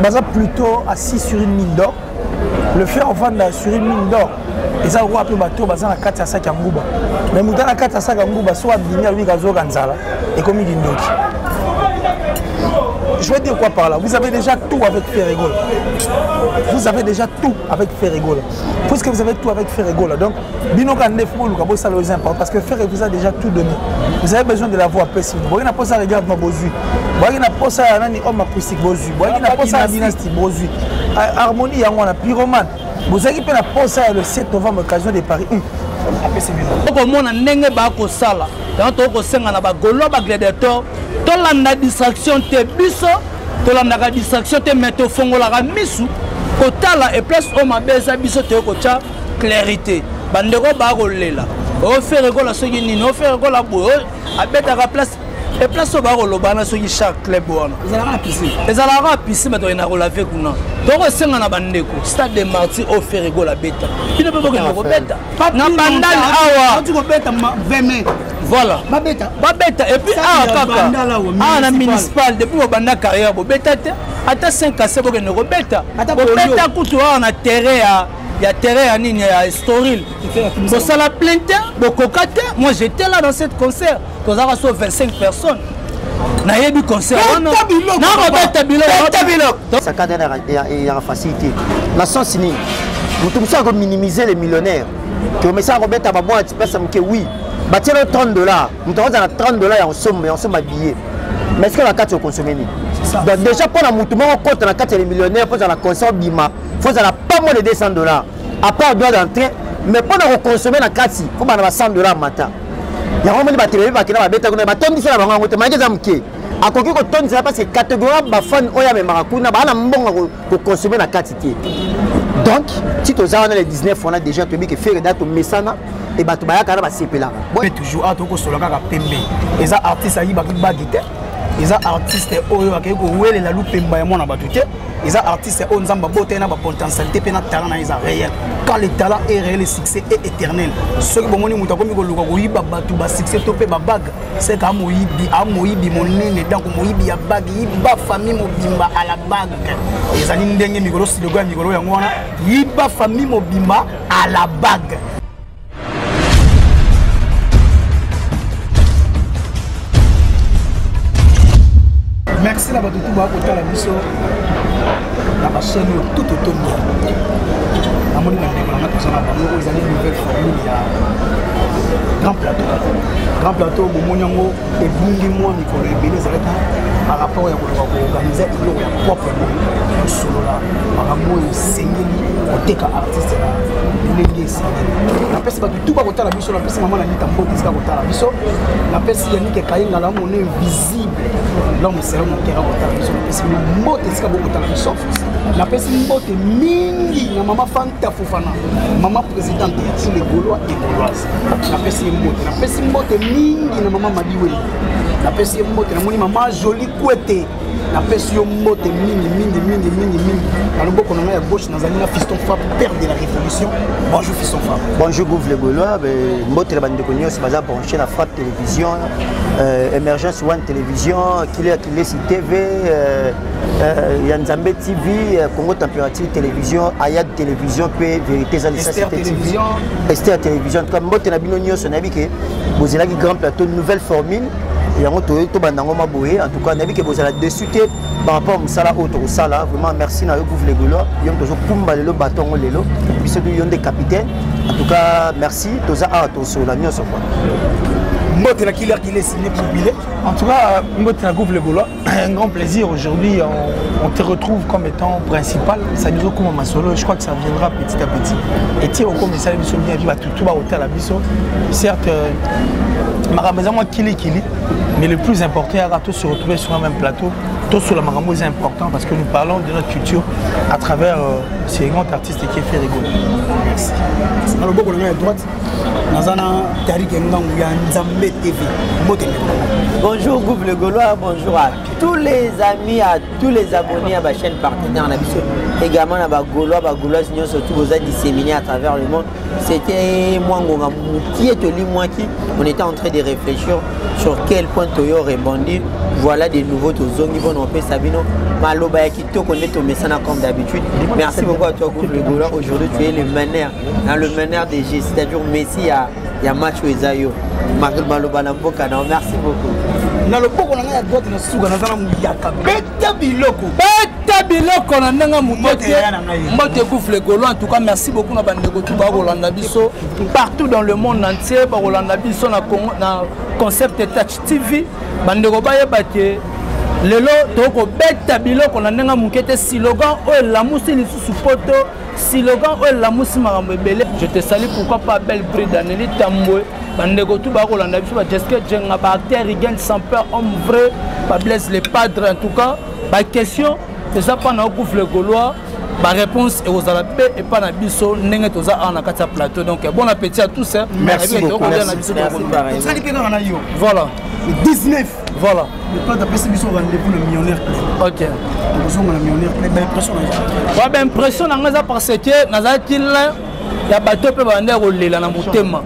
Baza plutôt assis sur une mine d'or. Le fait ovanda sur une mine d'or eza lokola mpe bato baza na kati ya saki ya nguba, mais moto na kati ya saki ya nguba so abimi alobi azoyoka nzala, ekomi kindoki. Je veux dire quoi par là? Vous avez déjà tout avec Ferre Gola. Vous avez déjà tout avec Ferre Gola. Puisque vous avez tout avec Ferre Gola, donc bino ka nde faut luka bosala oyo important, parce que Ferre vous a déjà tout donné. Vous avez besoin de la voix apesi bino. Boyaki na posa, regarde ma bozwi. Boyaki na posa ya nani, homme acoustique, bozwi. Boyaki na posa ya dynastie, bozwi. Harmonie yango wana, pyromane. Bozalaki mpe na posa ya le 7 novembre, occasion de Paris. Apesi bino. Okomona ndenge bakosala yango. Tokosenga na bagaulois, bagladiateur, tolanda distraction te. Biso tolandaka distraction te, mais tofongolaka misu kotala e place oyo mabe eza. Biso toye kotya clarité. Bandeko bakolela oFerre Gola soki nini, oFerre Gola boye, abetaka place e place oyo bakoloba wana, soki chaque club wana ezalaka piscine, bato bakenda kolaver kuna. Tokosenga na bandeko, stade de Martyr oyo Ferre Gola abeta, bino mpe bokende kobeta na Bandal awa. Kobeta 20 mai. Voilà, babeta. Babeta. Et puis awa kaka awa na municipal, depuis bobanda carrière bobeta te ata 5 kase. Bokende kobeta, bobeta kutu awa na terrain ya terrain ya nini, ya Estoril, bosala plein te, bokoka te. Moi, j'étais là dans cette concert, tozalaka so 25 personnes. Nayebi concert wana, nakobeta biloko. Sakada yaka facilité na sens nini? Moto mosusu akominimiser les millionnaires ke omesaka kobeta baboîte, pesa moke. Oui, batiela 30 $, moto akozala na 30 $ ya kosomba, ya kosomba billet, mais est ce que na kati okonsome nini? Donc déjà, mpo na motu moko kota na kati ya les millionnaires, mpo ozala na concert obima, faut ozala pas moins de 200 $, à part droit d'entrée. Mais mpo na kokonsome na kati, fo bana ba 100 $ mata. Yango moni bato ebele bakenda babeta kuna, batondisela bango yango te. Mayeke eza moke, akoki kotondisela parce que catégorie bafan oyo amemaka kuna baa na mbongo kokonsome na kati te. Donc ti toza wana le 19 wana, déjà toyebi ke Ferre da tomesana e bato bayaka na basepelaka. Mpe toujours awa tokosola kaka pembe. Eza artiste ayibaki bagi te, eza artiste oyo akei kowelela lupemba ya mwana bato te, eza artiste oyo Nzambe abota ye na bapotentialité mpe na talent na ye eza réel. Quand le talent est réel, le succès est éternel. Soki bomoni moto akomi koluka koyiba bato basuccès to mpe babague, seka amoyibi, amoyibi monene. Donc moyibi ya bague, yiba famille mobimba à la bague. Ezali ndenge mikolo silogo ya mikolo yango wana, yiba famille mobimba à la bague. Merci na bato tu bakotala biso na bachaîne oyo tout otondi. Namoni bandeko nanga, toza na bango. Oyo ezali nouvelle formule ya Grand Plateau. Grand Plateau, bomoni yango ebungi mwa mikolo ebele, ezalaki par rapport ya koluka koorganize eloko ya propre boye, kosolola makambo oyo esengeli koteka artiste na ndenge esengeli. Napesi bato tu bakotala biso, napesi mama na Nita mbote esika kotala biso, napesi Yanike Kayengala, mon invisible, l'homme selon mon cœur, kotala biso. Napesi bino mbote esika bokotala biso. Napesi mbote mingi na mama Fanta Fofana, mama présidente ya tous les Gaulois et Gauloises, napesi ye mbote. Napesi mbote mingi na mama Madiweli, napesi ye mbote. Namoni mama Joli Kwete, napesi yo mbote mingi mingi mingi mingi mingi. Na loboko na ngai ya gauche, nazali na Fiston Fap, père de la révolution. Bonjour Fiston Fap. Bonjour Gouve le Gaulois, mbote na bandeko nyonso baza branché na Frappe Télévision, Émergence One Télévision, Kile Kilesi TV, ya Nzambe TV, Congo Température Télévision, Ayad Télévision mpe Vérité eza lisasi TV, Esther Télévision. En tout cas, mbote na bino nyonso. Nayebi ke bozelaki Grand Plateau, nouvelle formule yango tobanda yango maboye. En tout cas, nayebi ke bozala dessus te par rapport mosala oyo tokosala. Vraiment merci na yo Gouve le Gaulois, yo moto ozokumba lelo bato yango lelo. Biso yo nde capitaine. En tout cas merci, toza awa tosolola nyonso quoi. Mbote na Killer Kilesi ne Bile. En tout cas, mbote na Gouve le Gaulois, un grand plaisir aujourd'hui. On te retrouve comme étant principal. Ça nous comme ma solo, je crois que ça viendra petit à petit. Et tu comme ça biso bien puis tout ba hôtel à biso. Certes, makambo eza mwa kilikili, mais le plus important yaka tous se retrouver sur un même plateau, tous sur la makambo est important parce que nous parlons de notre culture à travers ces grands artistes qui est fait rigoler. Merci. Na loboko na ngai ya droite, naza na Tarik Ngangu ya Nzambe TV. Mbote ndeko. Bonjour groupe Le Gaulois, bonjour à tous les amis, à tous les abonnés à ma chaîne partenaire na biso, également na ba Gaulois, ba Gauloises nyonso tout boza disséminés à travers le monde. C'était moi ngonga mukie toli moi qui on était en train de réfléchir sur quel point toyo rebondir. Voilà de nouveau tozongi bon on pesa bino maloba ya kitoko nde tomesana comme d'habitude. Merci beaucoup à toi groupe Le Gaulois. Aujourd'hui tu es le meneur, hein, le meneur des G, c'est-à-dire Messi ya ya match oyo eza yo maloba na mboka na merci beaucoup. Na loboko na ngai ya droite na suka naza na muyaka beta biloko beta biloko na ndenge moke te. Mbote Gouffre Le Gaulois, en tout cas merci beaucoup na bandeko tout bakolanda biso partout dans le monde entier, bakolanda biso na Congo, na Concept Touch TV. Bandeko bayeba ke lelo tokobeta biloko na ndenge moke te. Slogan oyo elamusi lisusu poto, slogan oyo elamusi makambo ebele. Je te salue, pourquoi pas belle bride Anneli Tambwe. Bandeko tout bakolanda biso, ba Jeske Djenga, ba acteur Rigen sans peur, homme vrai, ba Blaise le Padre. En tout cas ba question eza mpa na Gouffre Le Gaulois, ba réponse ekozala mpe epa na biso ndenge toza awa na kati ya plateau. Donc bon appétit à tous, hein. Merci Nayebi beaucoup. tokolia na biso, Merci, tokolia. pareil. Tosali mpe kaka na yo. Voilà. Le 19. Voilà. Le padre apesi biso rendez-vous na Millionnaire Club. Ok. Tokozonga na Millionnaire Club, ba impression na yo. Ouais, ba impression na ngai eza parce que nazalaki l'un ya bato mpe babandaki kolela na motema.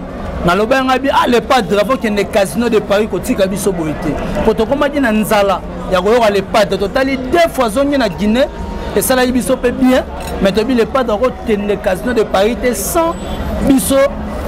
Naloba yanga bi, ah, le padre akokende Casino de Paris kotika biso boye te, po tokomaki na nzala ya koyoka le padre. Totali deux fois zongi na Guinée, esalaki biso mpe bien, mais toyebi le padre akokende Casino de Paris te sans biso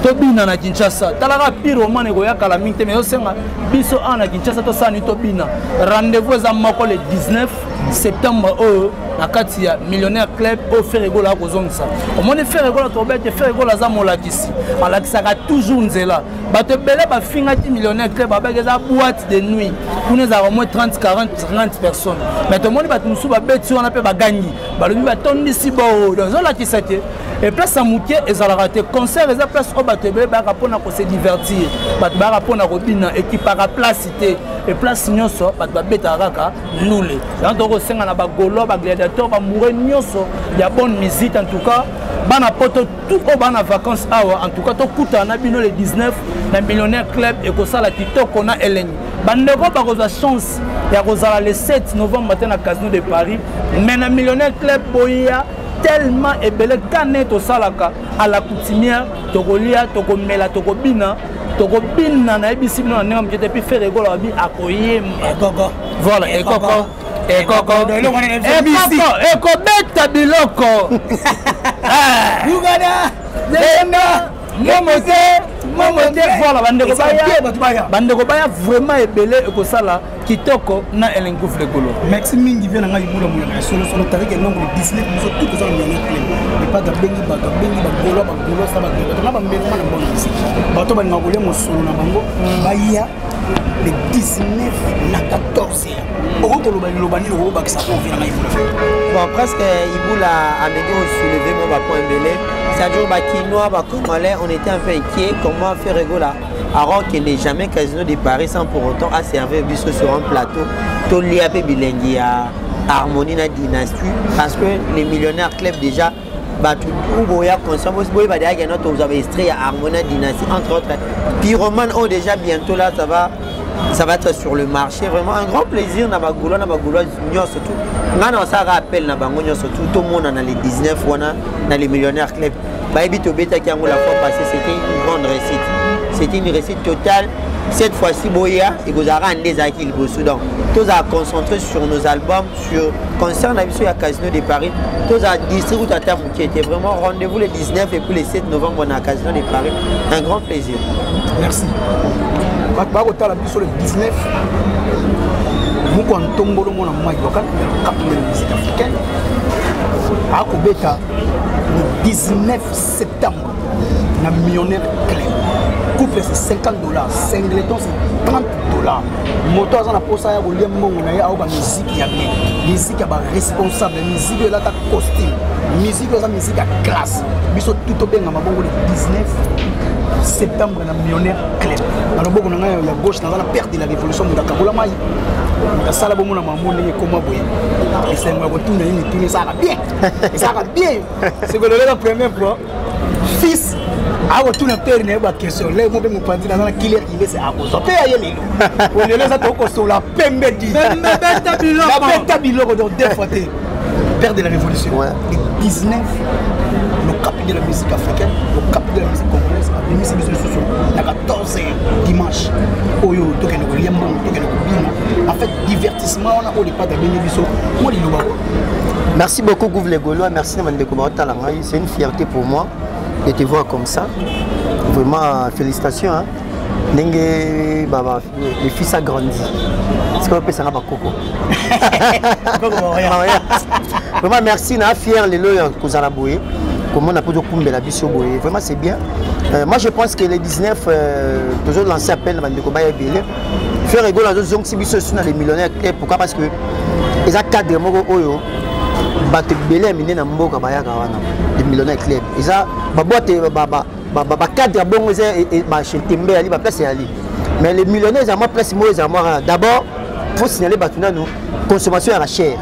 tobina na Kinshasa. Talaka pyromane ekoyakala mingi te, mais osenga biso awa na Kinshasa tosala nini tobina. Rendez-vous eza moko le 19 septembre oyo na kati ya Millionnaire Club oyo Ferre Gola akozongisa. Omoni Ferre Gola, tobete Ferre Gola aza molakisi, alakisaka toujours nzela. Bato ebele bafingaki Millionnaire Club, babaki eza boîte de nuit, kuna ezalaka au moins 30, 40, 30 personnes, mais tomoni bato mosusu babeti wana mpe bagangi, balobi batondisi bao. Donc ezolakisa te e place ya moke ezalaka te. Concert eza place oyo bato ebele bayaka mpona kose divertir, bato bayaka mpona kobina, ekipaka place te. E place nyonso bato babetaka kaka ndule. Yango tokosenga na bagaulois, bagladiateur, bamoureux nyonso ya bonne musique, en tout cas bana poto tout oyo bana vacances awa, en tout cas tokutana na bino le 19 na Millionnaire Club, ekosala kitoko na elengi. Bandeko bakozwa chance ya kozala le 7 novembre te na Casino de Paris, mais na Millionnaire Club boya tellement ebele kane tosalaka à la coutumière, tokolia, tokomela, tokobina, tokobina. Nayebisi bino na ndenge moke te. Puis Ferre Gola babi akoyemba. Ekoko. Voilà, ekoko, ekoko, ekoko, ekobeta biloko. Uganda, Uganda, momo te, momo te. Voilà, bandeko baya, bato baya. Bandeko baya vraiment ebele, ekosala kitoko na elengi Gouffre Le Gaulois. Merci mingi vie na ngai ibula moyaka ya solosolo Tarik Enongo. Le 19 biso tout toza na Millionnaire Club. Le padre abengi bato, abengi bagaulois, bagaulois sa bato na bambeloma na bonne musique, bato balingaka kolia mosolo na bango, baya le 19 na 14 heures. Okoki koloba liloba nini okobakisa po vie na ngai ibula? Bon, presque Ibula ameki soulever moi ba point ebele. C'est-à-dire ba Kinois, ba Congolais, on était un peu inquiets comment Ferre Gola alors qu'il n'est jamais Casino de Paris sans pour autant à servir biso sur un plateau tolia pe bilengi ya Harmonie na Dynastie, parce que les Millionnaires Club déjà bato boya conscient boyeba deyaki no tozwa baextrait ya Harmonie na Dynastie, entre autres Pyromane oyo déjà bientôt là ça va être sur le marché. Vraiment un grand plaisir na bagaulois, na bagaulois nyonso tout. Ngai na osalaka appel na bango nyonso tout, tomona na les 19 wana na les Millionnaires Club. Bayebi tobetaki yango la fois passée, c'était une grande réussite, c'était une réussite totale. Cette fois-ci boya ekozalaka nde ezalaki liboso. Donc tozala concentré sur nos albums, sur concert na biso ya Casino de Paris. Tozala district kuta ata moke te. Vraiment rendez-vous le 19 et puis le 7 novembre na Casino de Paris, un grand plaisir. Merci. Bato bakotala biso le 19, moko ya ntombolo mona mai wakana kapinga musique africaine akobeta le 19 septembre na Millionnaire Club. Couple c'est 50 dollars, singleton c'est 30 dollars. Moto aza na posa ya kolia mbongo na ye, aoka musique ya bien, musique ya baresponsable, musique oyo elata costume, musique oyo eza musique ya classe. Biso tout tobengama bongo le 19 septembre na Millionnaire Club. Na loboko na ngai ya gauche naza na père de la révolution, moto akabola mai, moto asala bomona mamo ndenge ekoma boye. Esengo ya kotuna ye mituna, esalaka bien, esalaka bien. Sekololeka première fois. Fils akotuna pere na ye baquestion lelo mo mpe mopanzi naza na killer ilese akozwa mpe ya ye lelo lelo eza tokosola pembe di beta biloko donc deux fois te. Père de la révolution, ouais. Le 19, le cap de la musique africaine, le cap de la musique congolaise abimisi biso lisusu na 14 dimanche oyo. Tokende kolia mbongo, tokende kobina, en fait divertissement wana oyo lepade abengi biso mwa liloba. Merci beaucoup, Gouv les Gaulois. Merci, Mandeko Baotala. C'est une fierté pour moi de te voir comme ça. Vraiment, félicitations. Hein. Ndenge baba, le fils a grandi. C'est qu'on appelle ça bakoko. Vraiment, merci. Na fier lelo ya kozala boye. Comment on a pu kumbela biso boye. Vraiment, c'est bien. Moi, je pense que les 19, toujours lancer appel na bandeko baya ebele. Ferre Gola azozongisi biso esu na les millionnaires. Et pourquoi? Parce que eza cadre moko oyo bato ebele ya minene na mboka bayaka wana. Les millionnaire club eza baboite, bacadre ya bongo, eza bachetembe yali, baplace yali. Mais les millionnaires eza mwa place moko, eza mwa d'abord faut signaler bato nanu consommation ya cher.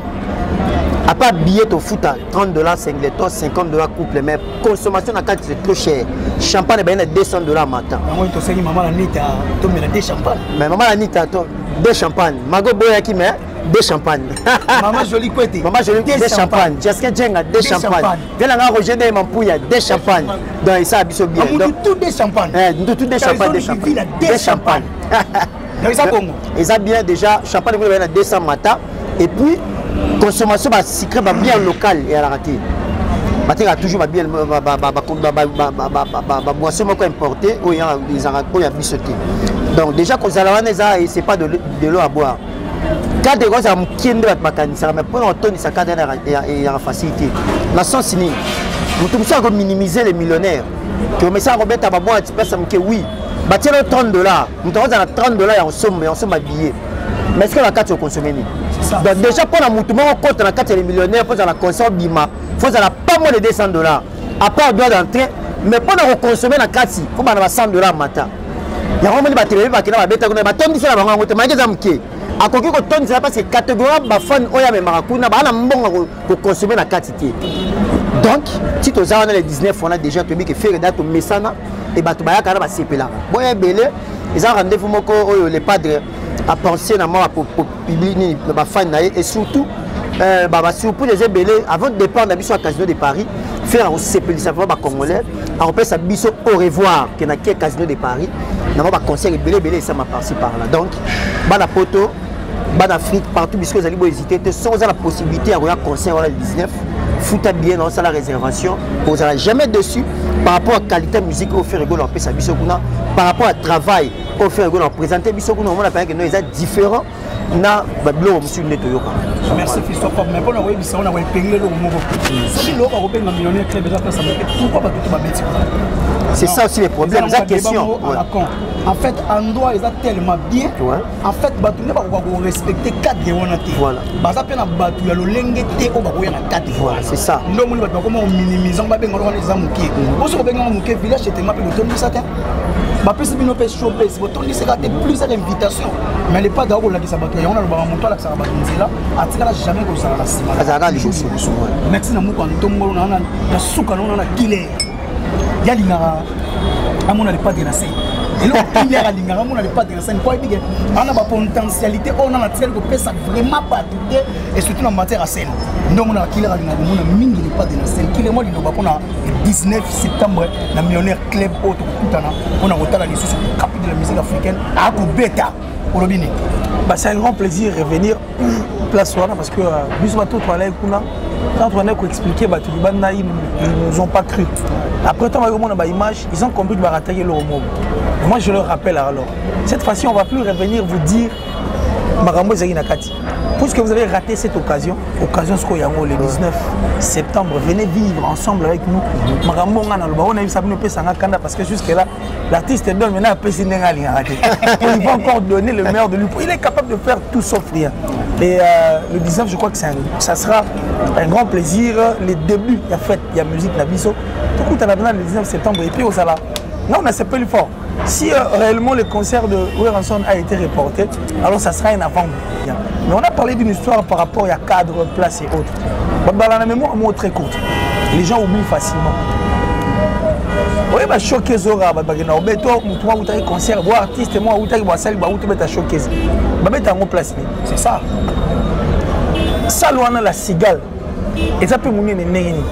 À part billet tofuta 30 $ singleton, 50 $ couple, mais consommation na kati, c'est trop cher. Champagne baye na 200 $ matin. Yango tosengi mama na Nita, tomela deux champagne. Mais mama na Nita to deux champagne, mago boyaki, mais deux champagne. Mama Jolie Kwete. Mama Jolie, deux champagne. Jessica Jenga, deux champagne. Vela nga Roger de Mampuya, deux champagne. Donc ça biso bien. Donc tout deux champagne. Eh, tout deux champagne, deux champagne. Deux champagne. Donc eza bongo. Eza bien déjà, champagne vous na 200 matin et puis consommation ba sucré, ba bien local et à la raté. Batekaka toujours babien, baboisson moko importé oyo ezalaka oyo ya biso te. Donc déjà kozala wana eza, c'est pas de l'eau à boire. Cadre ekozala mokie nde bato bakanisaka, mais mpona kotondisa cadre eyaka facilité na sens nini? Moto mosusu akominimiser les millionnaires ke omesaka kobeta baboite, place moke. Oui, batiela 30 $, moto akozala na 30 $ ya kosomba billet, mais est ce que na kati okonsome nini? Donc déjà mpona motu moko kota na kati ya les millionnaires, mpo ozala na concert obima, faut ozala pas moins de 200 $, à part droit d'entrée. Mais mpona kokonsome na kati, fo bana ba 100 $ mata. Yango moni bato ebele bakenda babeta kuna, batondisela bango yango te. Mayeke eza moke, akoki kotondisela parce que catégorie bafan oyo amemaka kuna baa na mbongo kokonsome na kati te. Donc ti toza wana le 19 wana, déjà toyebi ke Ferre da tomesana e bato bayaka na basepelaka boya ebele. Eza rendez-vous moko oyo le padre apense na mwa public nini na bafan na ye et surtout basurprise eza ebele. Avant de départ na biso ya Casino de Paris, Ferre akosepelisa vraiment bacongolais, akopesa biso au revoir ke na ke Casino de Paris na mwa baconcert ebele ebele esama par-ci par là. Donc bana Poto, bana Afrique, partout bisiko ezali, bohésité te. Soki oza na possibilité ya koya concert wana le 19, futa bien na osala réservation, ozala jamais dessus par rapport à qualité musique oyo Ferre Gola apesa biso kuna, par rapport à travail oyo Ferre Gola présente biso kuna. Omona mpenza ke no eza différent na babiloko mosusu nde toyoka. Merci, fiston Pop. Mais mpona koyebisa ona koepengele eloko moko, soki loko akobenga millionnaire club eza place moke, pourquoi bato to babeti? C'est ça aussi les problèmes, eza question. Ouais. En fait, endroit eza tellement bien. En fait, bato nde bakoka korespecte cadre wana te. Baza mpe na bato ya lolenge te oyo bakoya na cadre. Voilà, c'est ça. Nde omoni bato bakoma kominimize ngo, babenga wana eza moke. Oso kobenganga moke, village etema mpe botondisa te, bapesi bino mpe showbase, botondisaka te plusieurs invitation. Mais le padre akolakisa bato yango. Nalobaka, moto alakisaka bato nzela atikala jamais kozala na nsima. Azalaka liboso. Merci na moko ya ntombolo na suka nango na killer. Yalingaka amona le padre na se eloko. Killer alingaka amona le padre na scène po ayebi ke ana bapotentialité oyo nana atikali kopesa vraiment bato te, et surtout na matière ya scène. Nde omonaka killer alingaka komona mingi le padre na scène. Killer, mwa liloba mpona 19 septembre na millionnaire club oyo tokokutana mpona kotala lisusu capi de la musique africaine akobeta, olobi nini? Bah, c'est un grand plaisir de revenir place wana parce que biso bato toalaki kuna, quand on a expliqué bato libanda, ils nous ont pas cru. Après temps bakomona baimage, ils ont compris que barataki eloko moko. Moi, je leur rappelle alors, cette fois-ci, on va plus revenir vous dire makambo ezalaki na kati, puisque vous avez raté cette occasion. Occasion sikoyo yango, le 19 septembre, venez vivre ensemble avec nous. Makambo nga naloba oyo nayebisa bino epesanga kanda, parce que jusque là l'artiste donne. Maintenant apesi ndenge alingaka te, il va encore donner le meilleur de lui. Il est capable de faire tout sauf rien. Et le 19, je crois que ça sera un grand plaisir. Le début ya fête ya musique na biso, tokutana mpena le 19 septembre. Et puis ozala là, on a s'appelle fort. Si réellement le concert de Werrason a été reporté, alors ça sera un avant. Mais on a parlé d'une histoire par rapport à cadre, place et autres. Bah, la mémoire, mot très courte. Les gens oublient facilement. Oye ba showcase oyo kaka bato bakenda kobeta oyo motu moko awutaki concert bo artiste moko awutaki bo asali bawuti obeta showcase, babeta yango place nini? C'est ça. Salle wana La Cigale eza mpe monene ndenge nini?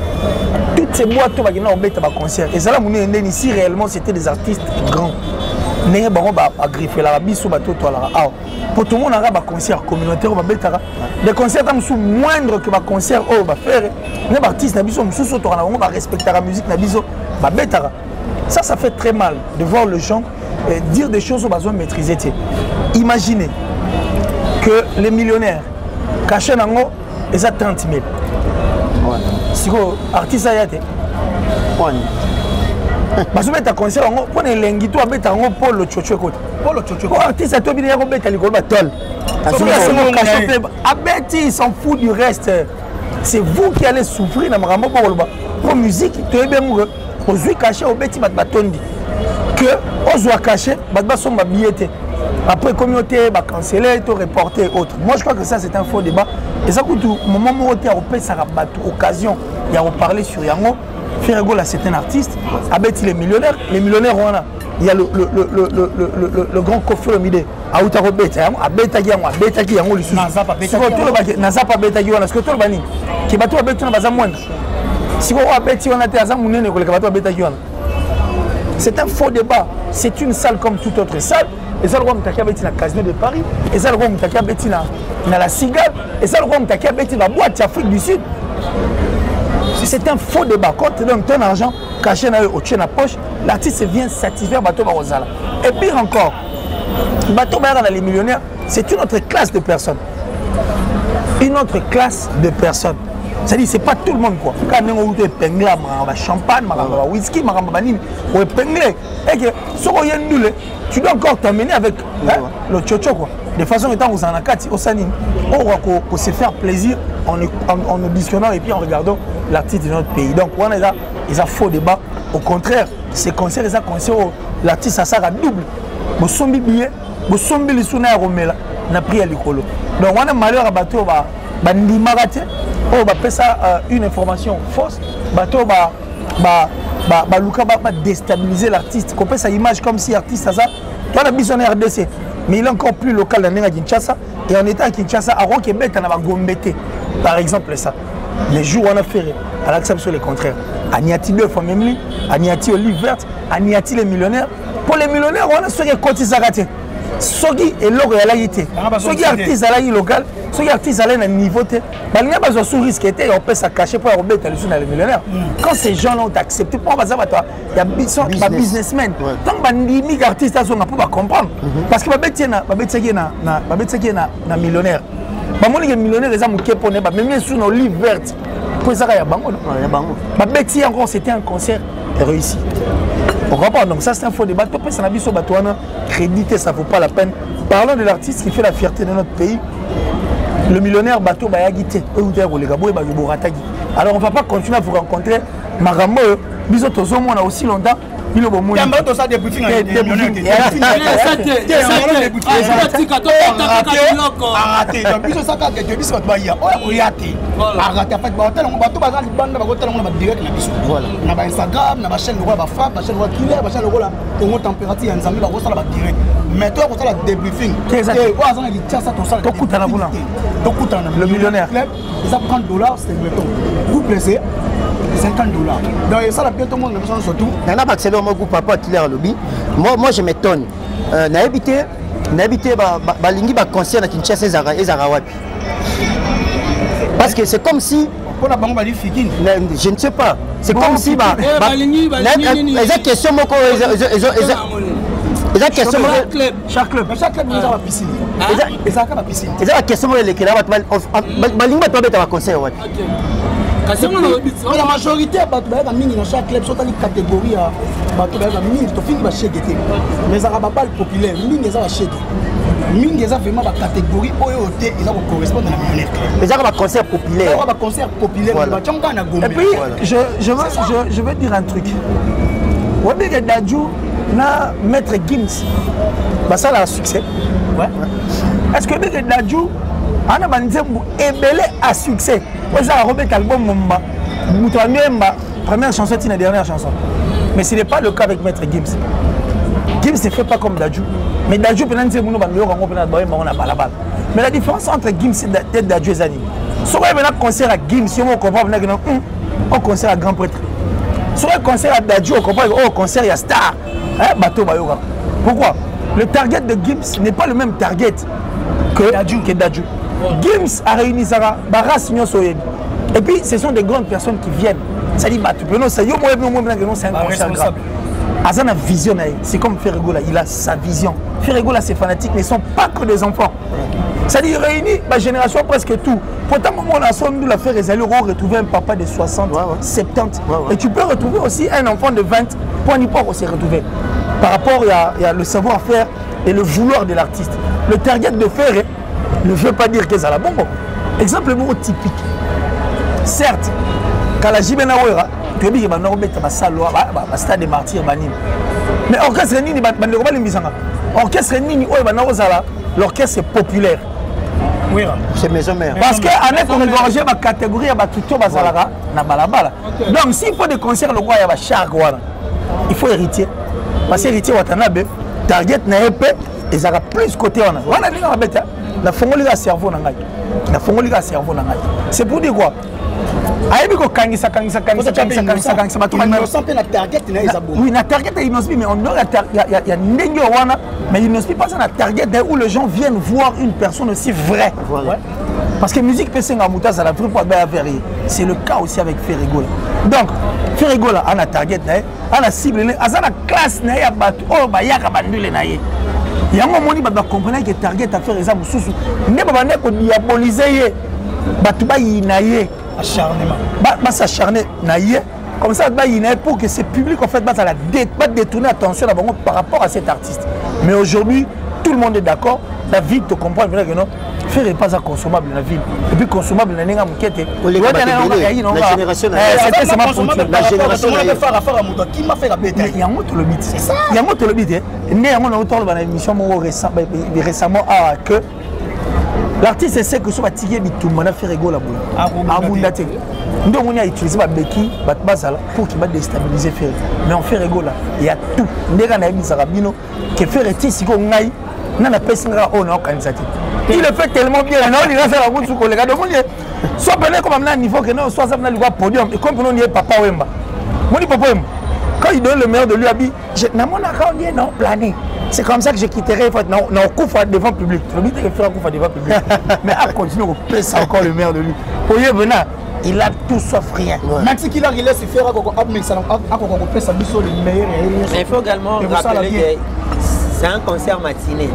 Toutes ces boîtes oyo bakenda kobeta baconcert ezala monene ndenge nini? Si réellement c'était des artistes grands, ndenge bango bagriffelaka biso bato oyo toalaka awa, po tomonaka baconcert communautaire oyo babetaka, des concerts ata mosusu moindre que baconcert oyo baFerre na baartiste na biso mosusu oyo toka na bango barespectaka musique na biso babetaka. Ça, ça fait très mal de voir le gens dire des choses oyo bazo maîtriser te. Imaginez que les millionnaires, cachet nango eza 30 000, sikoyo artiste aya te, bazobeta concert yango mpo na elengi to abeta yango mpo lococo ekota. Po artiste atobi ya kobeta likolo batole, soki asengo cachet mpe abeti, il s'en fout du reste. C'est vous qui allez souffrir na makambo mpo koloba mpo musique toyebi yango ke ozwi cachet, obeti, bato batondi, que ozwa cachet, bato basomba billet te, après communauté bacancele to reporter autre. Moi, je crois que ça, c'est un faux débat. Eza kutu moment moko te ya kopesaka bato occasion ya koparler sur yango. Ferre Gola, c'est un artiste abeti les millionnaires. Les millionnaires wana, il y a le grand Koffi Olomide auta kobeta yango, abetaki yango, abetaki yango lisusu. Naza pa abetaki wana. Sikoyo toloba nini? Ke bato babeti wana baza moindre? Sikoyo oyo abeti wana te aza monene koleka bato babetaki wana? C'est un faux débat. C'est une salle comme toute autre salle. Eza lokola moto aki abeti na Casino de Paris, eza lokola moto aki abeti na La Cigale, eza lokola moto aki abeti na boîte ya Afrique du Sud. C'est un faux débat. Quand tu donnes ton argent, cachet na yo, otie na poche, l'artiste vient satisfaire bato bakozala. Et pire encore, bato bayaka na les millionnaires, c'est une autre classe de personnes, une autre classe de personnes. C'est-à-dire, c'est pas tout le monde, quoi. Quand ndenge outi épingle makambo ba champagne, makambo ba whisky, makambo banini oépingle, et que soki oye ndule, tu dois encore t'amener avec, hein, le chocho, quoi, de façon étant ozala na kati osala nini, okoka ko se faire plaisir en auditionnant et puis en regardant l'artiste de notre pays. Donc wana eza faux débat. Au contraire, ces concerts eza concert oyo l'artiste asalaka double: bosombi billet, bosombi lisu na ya komela na prix ya likolo. Donc wana malheur ya bato oyo bandimaka te, oyo bapesa une information fausse, bato oyo baluka badéstabiliser l'artiste, kopesa image comme si artiste aza towana biso na RDC, mais il est encore plus local na ndenge ya Kinshasa. Et en étant à Kinshasa, akoki ebeta na bagombe te, par exemple. Ça, les jours wana, Ferre alakisa biso le contraire: aniati deux fois memli, aniati Olive Verte, aniati les millionnaires. Pour les millionnaires wana, soki ekotisaka te, soki eloko ezalaki te, soki artiste azalaki local, soki artiste azalaki na niveau te, balingi bazwa sous risque te ya kopesa cachet mpo ya kobeta lisusu na les millionnaires. Quand ces gens là ont accepté, mpo baza bato ya biso, babusinessmen, ntango bandimi ke artiste azonga, mpo bacomprendre, parce que babetiaki ye na millionnaire, bamoni ke millionnaire eza moke mpona bamemi esu na Olive Verte, mpo ezaka ya bango, babeti ye encore. C'était un concert réussi, on comprend. Donc ça, c'est un faux débat. Topesa na biso bato wana crédit te, ça vaut pas la peine. Parlons de l'artiste qui fait la fierté de notre pays. Le millionnaire, bato bayaki te, oyo utaya koleka boye borataki. Alors on va pas continuer à vous rencontrer makambo oyo biso tozomona aussi longtemps bino bomoni. Tosala débriefing. Biso saka ke biso bato baya oyo koya te arate. En fait, baotala yango, bato baza libanda bakotala yango na badirect na biso na bainstagram, na bachaîne lokola bafab, bachaîne lokola Killer, bachaîne lokola Congo Température ya Nzambe, bakosala badirect. Mais toya kosala débriefing oyo aza na Kinshasa, tosala. Tokutana kuna. Tokutana. Le millionnaire. Club eza 30 $, singleton couple c'est 50 $. Donc esala bien, tomona na biso nyonso tout. Nanga bakiseli moko, papa Killer alobi. Moi, je m'étonne. Nayebi te balingi baconcert na Kinshasa ezalaka wapi, parce que c'est comme si mpona bango bali fikini. Je ne sais pas, c'est comme si eza question moko, eza question moko. Chaque club. Chaque club eza bapiscine, ezalaka bapiscine. Eza baquestion moko elekela bato balingi bato babeta baconcert wapi. La majorité ya bato bayaka mingi na chaque club, sotali catégorie ya bato bayaka mingi, tofingi bashege te, mais ezalaka babal populaire mingi, eza bashege mingi, eza vraiment bacatégorie oyo te eza kocorrespondre na millionnaire club. Ezaka baconcert populaire. Ezaka baconcert populaire, batiango kaka na Gombe. Et puis je veux dire un truc: oyebi ke Dadju na Maître Gims basalaka succès. Ouais. Est ce que oyebi ke Dadju ana banzembo ebele à succès oyo ezaka kobeta album momba, moto amiyemba première chanson tina dernière chanson? Mais ce n'est pas le cas avec Maître Gims. Gims ne fait pas comme Dadju. Mais Dadju, mpena nzembo no bandoyoka yango mpena bayemba yango na balabala. Mais la différence entre Gims et Dadju eza nini? Soki oye mpena concert ya Gims, yo moko comprendre mpena kino o concert ya grand prêtre. Soki concert ya Dadju, ocomprendre oyo concert ya star. Bato bayokaka. Pourquoi? Le target de Gims n'est pas le même target que Dadju. Que Dadju. Gims a réuni Sarah, ba race nyonso oyebi. Et puis ce sont des grandes personnes qui viennent. C'est-à-dire bato peno ça yo moyebi mo que non, c'est un concert grave. Aza na vision na ye. C'est comme Ferre Gola, il a sa vision. Ferre Gola, ses fanatiques ne sont pas que des enfants. C'est-à-dire réunit ma génération presque tout. Pourtant, moment on a son la faire ezali retrouver un papa de 60, 70. Et tu peux retrouver aussi un enfant de 20 pour n'y pas se retrouver. Par rapport, il y a le savoir-faire et le vouloir de l'artiste. Le target de Ferre ne veut pas dire que ça la bongo. Exemple moko typique. Certes, kala JB na Wera, toyebi ke banda kobeta basalo bastade de martyr banini. Mais orchestre nini bandeko balimbisanga? Orchestre nini oyo banda kozala l'orchestre populaire? C'est Maison Mère. Parce que année qu'on regorger ba catégorie ya batuto bazalaka na balabala. Donc s'il faut des concerts le roi ya ba char wana, il faut Héritier. Parce que Héritier Watanabe target na ye pe ezalaka plus côté wana. Wana ndenge babeta nafongoli kaka cerveau na ngai. Nafongoli kaka cerveau na ngai. C'est pour dire quoi? Ayebi kokangisa kangisa kangisa kangisa kangisa kangisa bato. Innocent mpe na target na ye eza bongo. Oui, na target ya Innoss'B, mais on dehors ya ndenge wana, mais Innoss'B passe na target où les gens viennent voir une personne aussi vraie. Voilà. Parce que musique peut senga moto azala vrai po abaya vers ye. C'est le cas aussi avec Ferre Gola. Donc Ferre Gola ana target na ye, ana cible na ye, aza na classe na ye ya bato oyo bayaka bandule na ye. Yango omoni bato bacomprendre ke target affaire eza mosusu nde babandaki kodiabolize ye, bato bayina ye. Acharnement. Basacharne na ye comme ça, bayina ye pour que ce public en fait bazala badétourner attention na bango par rapport à cet artiste. Mais aujourd'hui tout le monde est d'accord, la ville te comprend que non, Ferre n'est pas consommable dans la ville. Et puis consommable na ndenge moke te. La génération na ye. C'était seulement pour La génération na ye. Fara fara moto akima Ferre abeta. Yango tolobi te. Yango tolobi te. Nde yango na otoloba na émission moko récemment awa que l'artiste sait que so batiki ye bitumba na Ferre Gola boye, abunda te. Nde omoni autiliser babeki bato bazala pour ke badéstabiliser Ferre. Mais en Ferre Gola ya tout nde kaka nayebisaka bino ke Ferre ti sikoyo ngai nga napesi nga oyo naokanisa te. Il le fait tellement bien, naolinga asala kutu koleka. Donc omoni so pene ekoma na niveau ke non, so aza na likwa podium ekomi mpona onie Papa Wemba. Moni Papa Wemba, quand il donne le meilleur de lui, abi namonaka ondie non plané. C'est comme ça que je quitterai na okufa devant public. Tolobi te ke Ferre akufa devant public, mais acontinue kopesa encore le meilleur de lui. Oye vena, il a tout sauf rien. Merci qu'il a laissé faire akoko kopesa biso le meilleur ya ye nyonso. Mais il faut également Et vous ça, la rappeler bien. que c'est un concert matinée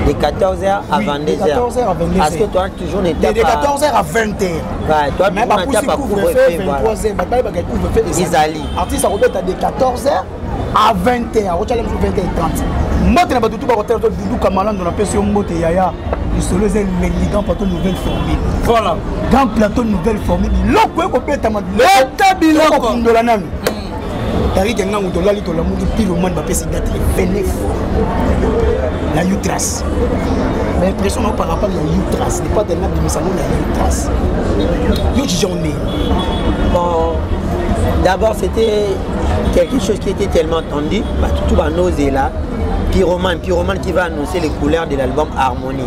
de 14h à Oui, de 22h. 14h à 22h. Parce que toi, toujours n'étais De pas. 14h à 20h. Ouais, toi, Mais toujours bapusi n'étais pas couvre-feu couvre-feu. Voilà. 23h, bato bayebaka couvre-feu Ezali. Artiste akobeta de 14h à 20h, akotyala mosu 20h30. Mbote na bato tu bakotala to Dudu Kamalando, napesi yo mbote yaya. Lisolo eza elengi, grand plateau nouvelle formule. Voilà. Grand plateau nouvelle formule, biloko ekobetama. Beta biloko. Tokokundola nanu tarike ngangu tolali tolamuki Pyromane bapesi date le 29 na Utras. Mais impression nao par rapport ya Utras ne pas tellement bimisango na Utras, yo juge on est. Bon, d'abord, c'était quelque chose qui était tellement attendu. Bah, tout va est là. Pyromane, Pyromane qui va annoncer les couleurs de l'album Harmonie.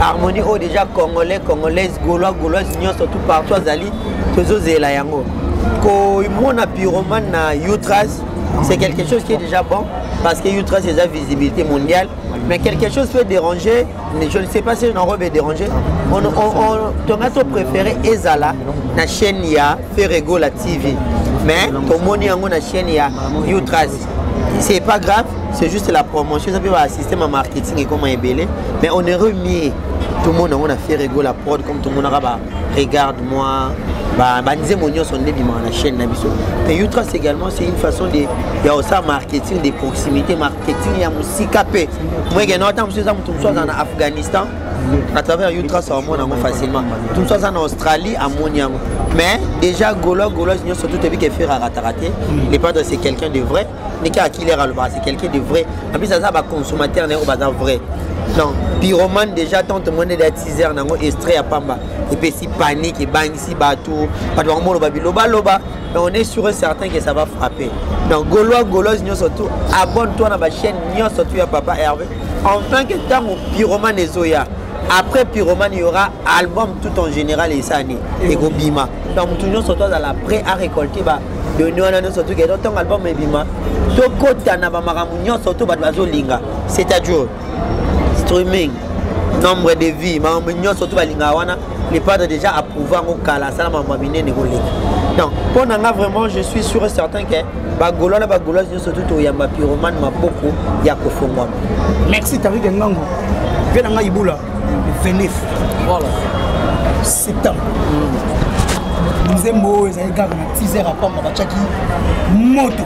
Harmonie, oh déjà Congolais, Congolaise, Gaulois, Gauloise, surtout partout, Azali, tozozela yango. Komona Pyromane na Utras, c'est quelque chose qui est déjà bon parce que Utras c'est la visibilité mondiale. Mais quelque chose peut déranger, mais je ne sais pas si une robe est dérangée. On a préféré ezala na chaîne ya Ferre Gola TV. Mais tomoni yango na chaîne ya Utras. C'est pas grave, c'est juste la promotion, ça peut avoir un système en marketing et comment ébellé. Mais on est remis. Tout le monde a Ferre Gola Prod comme tout le monde a bah, regarde-moi. Bah, bah, nzembo nyonso nde bimaka na chaîne na biso. Mais Utras également, c'est une façon de ya osala marketing de proximité, marketing ya mosika mpe moyeke na ata mosusu eza moto mosusu aza na Afghanistan, à travers Utras amona yango facilement. Moto mosusu aza na Australie amoni yango. Mais déjà Gaulois, Gauloise nyonso tout toyebi ke Ferre arataka te. Le padre, c'est quelqu'un de vrai. Ndenge akilere alobaka, c'est quelqu'un de vrai. En plus aza baconsommateur na ye oyo baza vrai. Donc Pyromane déjà, tant tomoni ya teaser nango, extrait ya pamba, epesi panique, ebangisi bato. Bato bango moloba bilobaloba. Mais on est sûr et certain que ça va frapper. Donc Gaulois, Gauloise, nyonso tout, abonne-toi na ba chaîne nyonso tout ya Papa Hervé. Enfin que tango Pyromane ezoya. Après Pyromane, il y aura album tout en général et ça et Bima. Donc tout nyonso tout azala prêt à récolter ba données wana nyonso tout que donc album ebima. Tokota na ba makambo nyonso tout bato bazolinga. C'est-à-dire streaming, nombre de vues, makambo nyonso tout balinga wana, le padre déjà approuvé yango kala, asala makambo ya minene koleka. Donc mpo na nga vraiment je suis sûr et certain que bagaulois na bagauloise nyonso tout toyamba Pyromane maboko ya kofongwama. Merci Tarik Ngango. Mpe na ngai Ibula le 29 voilà septembre. Nzembo oyo ezali kaka na 10 heures apamba batiaki moto.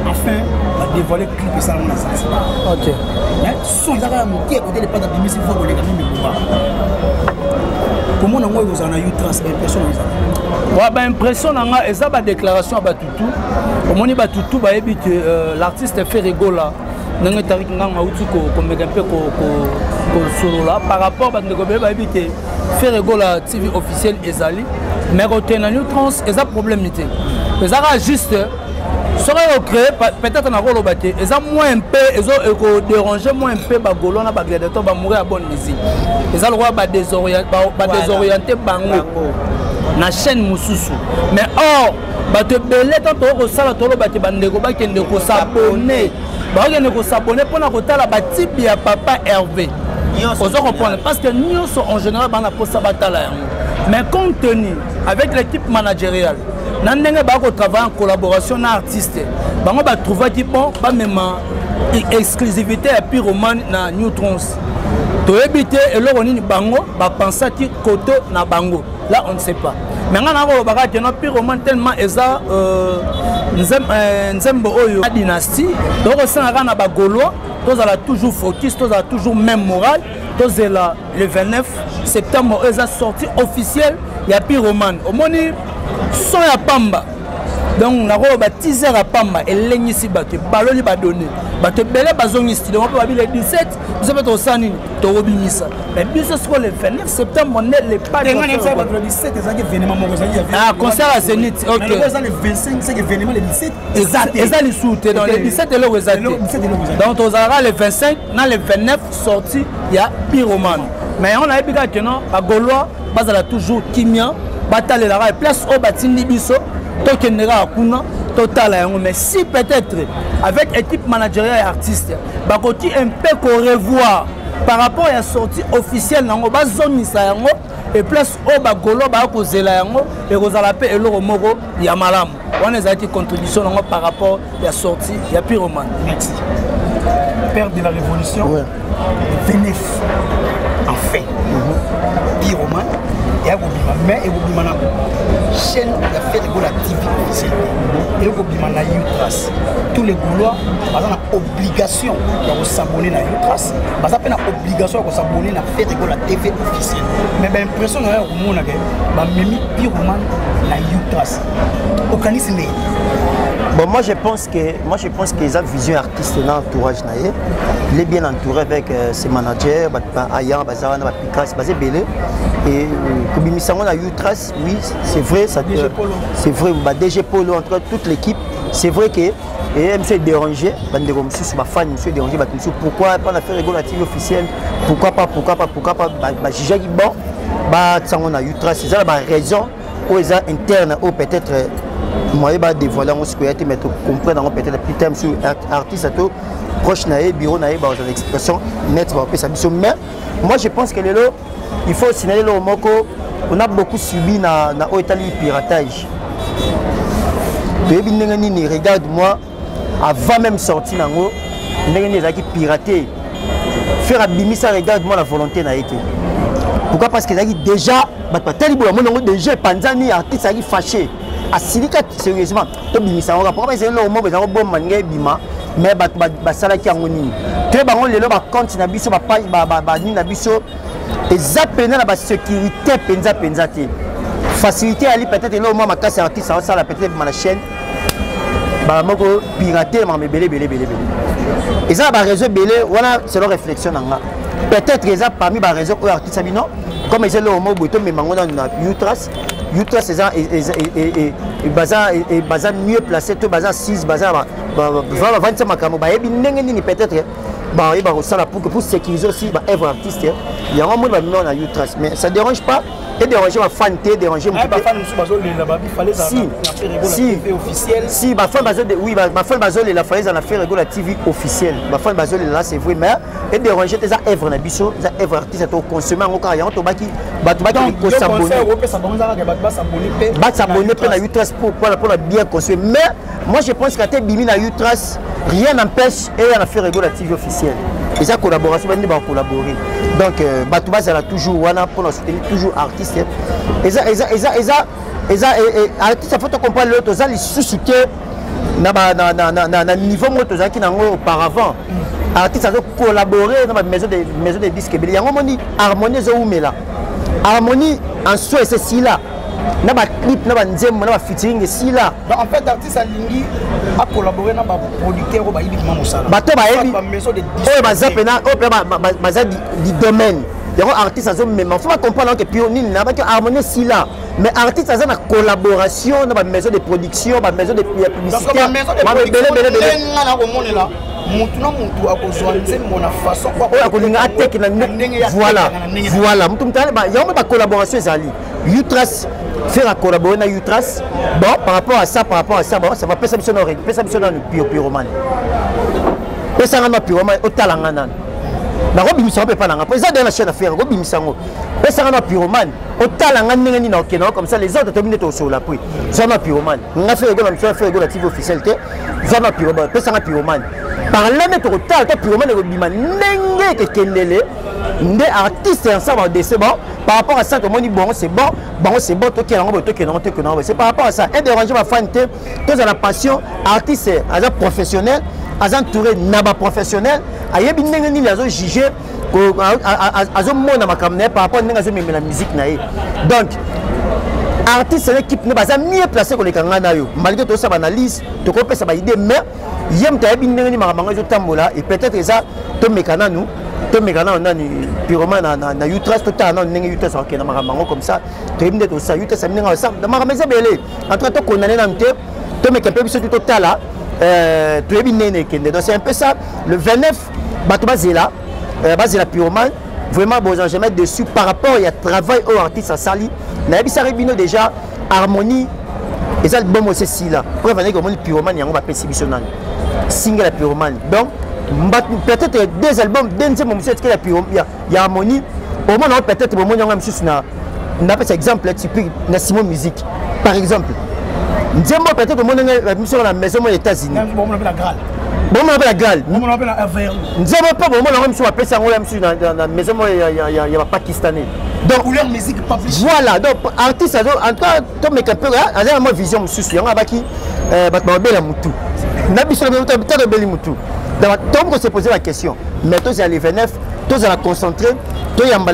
Enfin badévoile clip esalango na Zanzibar. Ok. Mais son eza kaka moke kote le padre abimisi voix koleka mimi bomba. Komona yango ekozala na Utras, baimpression na ezala. Wa baimpression na nga eza badéclaration ya batutu. Omoni batutu bayebi ke l'artiste Ferre Gola ndenge Tarik Ngango auti komeka mpe kosolola par rapport bandeko ebele bayebi te Ferre Gola TV officiel ezali, mais kokende na New Trans eza problème te, eza kaka juste soki ocréé peut-être nakoloba te eza moins mpe ekodérange moins mpe bagaulois na bagladiateur bamouri ya bonne musique, eza lokola badésoriente bango na chaîne mosusu. Mais or bato ebele tant tokoki kosala toloba te bandeko bakende kosabone, bakokende kosabone mpona kotala batipe ya Papa Hervé, ozo comprendre, parce que nyonso en général bana posa batala yango. Mais compte tenu avec l'équipe managériale na ndenge bakotravaille en collaboration na artiste, bango batrouvaki bon bamema exclusivité ya Pyromane na New Trons. Toyebi te eloko nini bango bapensaki koto na bango, là on ne sait pas. Mais nga nakolobaka te no Pyromane tellement eza nzembo oyo dynastie, tokosala kaka na bagaulois, tozala toujours focus, tozala toujours même moral, tozela le 29 septembre oyo eza sortie officielle ya Pyromane. Omoni son ya pamba, donc nakoloba 10 heures ya pamba elengisi bato, ebaloli badonné, bato ebele bazongi studio mpe babi le 17 biso mpe tokosala nini, tokobimisa. Mais biso sikoyo le 29 septembre nde le bato le 17 ezalaki événement moko ezalaki concert ya Zénith. Ok, eza le 25, c'est événement le 17. Eza lisusu te, donc le 17 eloko eza te, donc tozalaka le 25 na le 29 sortie ya Pyromane. Mais yango nayebi kaka ke non, bagaulois bazala toujours kimia, batalelaka place oyo batindi biso, tokende kaka kuna totala yango. Mais si peut-être avec équipe managériale ya artiste bakoki un peu korevoir par rapport ya sortie officielle nango, bazongisa yango et place oyo bagaulois baya kozela yango, ekozala mpe eloko moko ya malamu. Wana ezalaki contribution nango par rapport ya sortie ya Pyromane. Merci. Père de la révolution, ouais. 29 enfin Pyromane eyakobima, mais ekobima na chaîne ya Ferre Gola TV officielle, eyokobima na Utras. Tous les Gaulois baza na obligation ya kosabone na Utras, baza mpe na obligation ya kosabone na Ferre Gola TV officielle. Mais baimpression na yo ya komona ke bamemi Pyromane na Utras, okanisi ndenge? Bon, moi je pense que eza vision artiste na entourage na ye. Il est bien entouré avec ses managers, aya baza wana, bapicas baza ebele et kobimisa yango na Utras, oui, c'est vrai ça, c'est vrai, ba DG Polo, en tout cas toute l'équipe, c'est vrai que et MC dérangé, bandeko mosusu, bafan mosusu dérangé, bato mosusu, pourquoi pas na Ferre Gola TV officielle, pourquoi pas, pourquoi pas, pourquoi pas? Bajugaki bon batiango na Utras, eza na baraison oyo eza interne oyo peut-être moyen badévoile yango sikoya te, mais tocomprendre yango peut-être plus tard. Mosusu artiste to proche na ye, bureau na ye, bazala expression net bapesa biso. Mais moi je pense que lelo il faut signaler eloko moko: on a beaucoup subi na oyo etali piratage. Toyebi ndenge nini Regarde moi, avant même sorti nango, ndenge nini ezalaki piraté. Ferre abimisa Regarde moi na volonté na ye te. Pourquoi? Parce que ezalaki déjà, bato batali boye, amoni yango déjà epanzani, artiste azalaki fâché, asilika sérieusement. Tobimisa yango, pourquoi? Ezali eloko moko ezalaki kobomba ndenge ebima, mais bato basalaki yango nini toye bango lelo bacompte na biso, bapage banini na biso eza mpenza na basécurité mpenza mpenza te. Facilité ali peut-être eloko mwa makasi artiste aosala, peut-être ebima na chaîne bala moko pirate, makambo ebele ebele ebele ebele. Eza na baréseau ebele wana. Selon réflexion na nga, peut-être eza parmi baréseau oyo artiste abino comme eza eloko moko boye, tomema yango nanu na Utras. Utras eza baza baza mieux placé to baza 6 baza bavandisa makambo, bayebi ndenge nini peut-être bayeba kosala pour que pour sécuriser aussi baœuvre artiste. Yango moni bamema na Utras, mais ça dérange pas et déranger bafan te, déranger. Si si si, bafan bazo, oui, bafan bazolela fallait eza na Ferre Gola TV officiel. Bafan bazolela, c'est vrai, mais et déranger te, eza œuvre na biso, eza œuvre artiste, toconsommer yango kaka. Yango tobaki bato bakende kos'abonner, bas'abonner mpe na Utras mpona bien consommer. Mais moi, je pense qu'ate bimi na Utras, rien n'empêche eya na Ferre Gola TV officiel. Eza collaboration, bandi bacollaborer. Donc bato bazala toujours wana mpona soutenir toujours artiste. Eza eza eza eza eza artiste, faut tocomprendre lelo toza lisusu te na niveau moko tozalaki nango auparavant. Artiste azocollaborer na bamaison de maison de disque ebele. Yango moni Harmonie ezowumela. Harmonie en soi esesila na baclip, na banzembo, na bafeaturing, esila. En fait, artiste alingi acollaborer na baproducteur oyo bayebi kima mosala. Bato bayebi, oyo baza mpena, oyo mpe baza du domaine. Yango artiste azomema, faut bacomprendre ke pio nini na baki Harmonie esila, mais artiste aza na collaboration na bamaison de production, bamaison de publicité. Ebele na komonela mutu na mutu akozwa nzembo na façon oyo akolinga ateke na voilà voilà mutu mutu. Yango mpe bacollaboration ezali Utras, faire collaborer na Utras. Bon, par rapport à ça, par rapport à ça, bon, ça va. Pesa biso na pesa biso nanu pyromane, pesanga na pyromane, otalanga nanu, nakobimisa ngo mpe epa nanga mpo eza deya na chaîne affaire. Okobimisa yango, pesanga na pyromane, otalanga ndenge nini okende yango. Comme ça, les autres toyebi nde tokosola. Puis zwa na pyromane, nga Ferre Gola miso, Ferre Gola TV officiel te. Zwa na pyromane, pesanga pyromane par là nde tokotala to pyromane ekobima ndenge ekekendele nde artiste ensemble adese. Bon, par rapport à ça, tomoni bon, c'est bon, bango c'est bon, tokende yango boye, tokende yango, tokende yango. C'est par rapport à ça, edéranger bafan te. Tozala passion. Artiste aza professionnel, aza entouré na baprofessionnel, ayebi ndenge nini azojuger, azomona makambo na ye par rapport ndenge azomemela musique na ye. Donc artiste na équipe ne baza mieux placé koleka ngai na yo, malgré tozosala baanalyse, tokopesa baidée, mais ye moto ayebi ndenge nini makambo yango ezotambola. Et peut-être eza tomeka nanu, tomeka nanu nani purement na Utras, totala nanu ndenge Utras akokenda makambo yango. Comme ça toyebi nde tosala Utras abi ndenge asala makambo eza ebele. En tout cas, tokondane nanu te, tomeka mpe biso tu totala, toyebi ndenge ekende. Donc c'est un peu ça. Le 29, bato bazela, bazela purement. Vraiment, bozala jamais dessus par rapport ya travail oyo artiste asali. Nayebisaki bino déjà, Harmonie eza album oyo esesila. Preuve andeki, omoni pyromane yango bapesi biso nani single ya pyromane. Donc peut-être deux albums, deux nzembo mosusu etikeli ya Harmonie. Omona yango, peut-être bomoni yango mosusu na napesa exemple typique na Simo Musique par exemple. Nzembo peut-être omoni biso na maison moko ya États-Unis, bomona mpe na Graal nzembo mpe bomona yango mosusu bapesi yango ya mosusu na maison moko ya bapakistanais. Donc couleur musique. Voilà, donc artiste azo, en tout cas tomeka mpe, aza na mwa vision mosusu. Yango abaki bato babela mutu na biso tobeli mutu, donc tokomi kose poser la question. Mais tozala le 29, tozala concentré, toyamba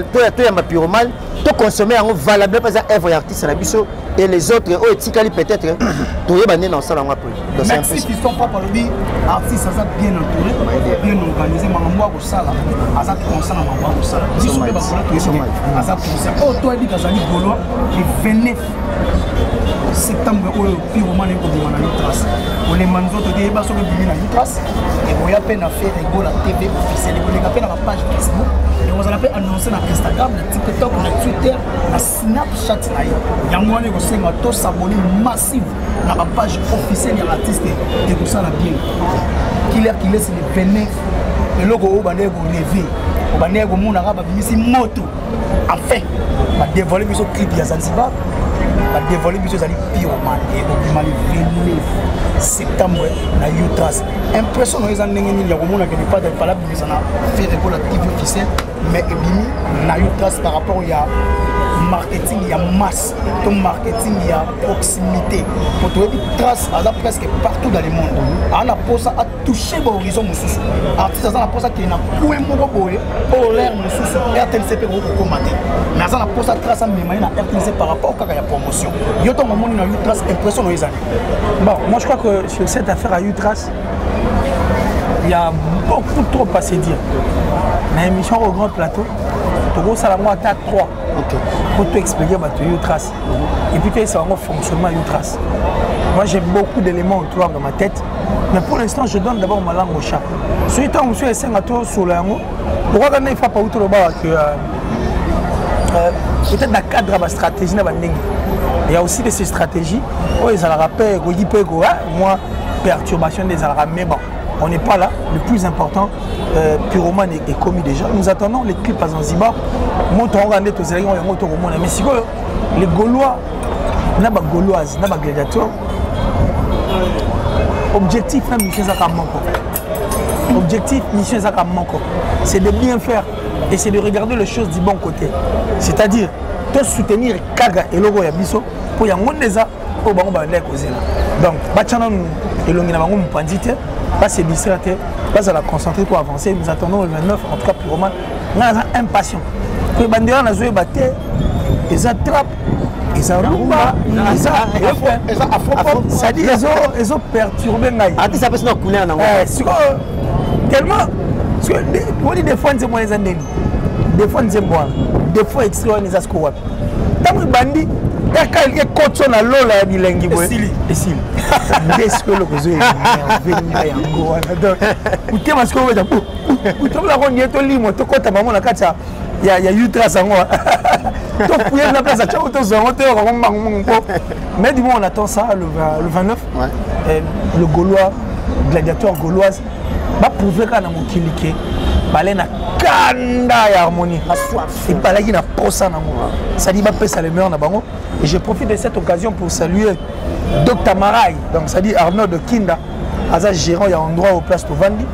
pyromane, toconsommer yango valable mpe eza œuvre ya artiste na biso. Et les autres oyo etikali, peut-être toyeba nde na osala yango après. Merci, Fiston Papa. Alobi artiste aza bien entouré, bien organisé, makambo ya kosala aza conscient na makambo ya kosala. Biso mpe bagola toyebi aza conscient. Oyo toyebi kazali gaulois, le 29 septembre oyo pyromane ekobima na Utras. Kolemba nzoto te, yeba soki ebimi na Utras, ekoya mpe na Ferre Gola TV officiel, ekoleka mpe na bapage Facebook, ekozala mpe annoncé na Instagram, na TikTok, na Twitter, na Snapchat na ye. Yango wana ekosenga tos'abonner massive na bapage officielle ya artiste, ekosala bien. Killer Kilesi, le 29, eloko oyo bandeki korêver, obandeki komonaka, babimisi moto, enfin badévoiler biso clip ya Zanzibar, badévoiler biso ezali pyromane, ekobima le 29 septembre na Utras. Impression nayo eza ndenge nini ya komona ke le Padre fala abimisa na Ferre Gola TV officiel, mais ebimi na Utras par rapport ya marketing ya masse to marketing ya proximité? Po toyebi Trace aza presque partout dans le monde, aza na posa atouche bahorizon mosusu. Artiste aza na posa akende na point moko boye oyo l'air mosusu RTNC mpe koki kokóma te, mais aza na posa Trace amema ye na RTNC par rapport kaka ya promotion. Yo ntongo omoni na Utras, impression nayo ezali? Bon, moi je crois que sur cette affaire à Utras, il y a beaucoup trop à se dire. Na émission au grand plateau, tokosala ngo ata 3. Po to expliquer bato U-Trace. Et puis toyebisa bango fonctionnement ya U-Trace. Moi j'ai beaucoup d'éléments autour dans ma tête. Mais pour l'instant, je donne d'abord ma langue au chat. Soki ntango mosusu esenga tosolola yango, okwaka nde ifa pauti olobaka que peut-être na cadre ya bastratégie na bandenge. Il y a aussi de ces stratégies oyo ezalaka mpe ekoki mpe ko moi perturbation nde ezalaka, mais bon, on n'est pas là. Le plus important, Pyromane est commis déjà. Nous attendons les clips à Zanzibar. Moto yango nde tozalaki yango tokomona. Mais sikoyo, les Gaulois, na ba Gauloises, na ba gladiateurs, objectif na mission ezaka moko. Objectif, mission ezaka moko. C'est de bien faire et c'est de regarder les choses du bon côté. C'est-à-dire, to soutenir kaka eloko ya biso po yango nde eza oyo bango bandaki kozela. Donc, batya nanu elongi na bango mopanzi te, base distraire te, bazala concentré pour avancer. Nous attendons le 29, en tout cas Pyromane, ngai naza impatient. Po ebandela nazoyeba te, eza trap, eza rumba, eza afropop, c'est-à-dire ezo perturbe ngai. Artiste apesi na couleur nango. Sikoyo tellement woni des fois nzembo wana eza ndeni, des fois nzembo wana, des fois extrait wana eza sikoyo wapi, ntango ebandi kaka ekotso na lola ya bilengi boye esili nde sikoyo eloko ezoénerve ngai yango wana. Donc motema sikoyo obeta tobolako nie tolimo tokɔta bango na kati ya U-Trace yango, tofuye na place atyango, tozwa yango, toyoka yango mbangu mbangu mpo. Mais du moins on attend ça le 29. Ouais. Le Gaulois, gladiateur, gauloise, baprouve kaka na mokili ke bale na kanda ya harmonie ebalaki na posa nango, c'est-à-dire bapesa le meilleur na bango. Et je profite de cette occasion pour saluer Dr Marai, donc c'est-à-dire Arnaud de Kinda, aza gérant ya endroit au place tovandi,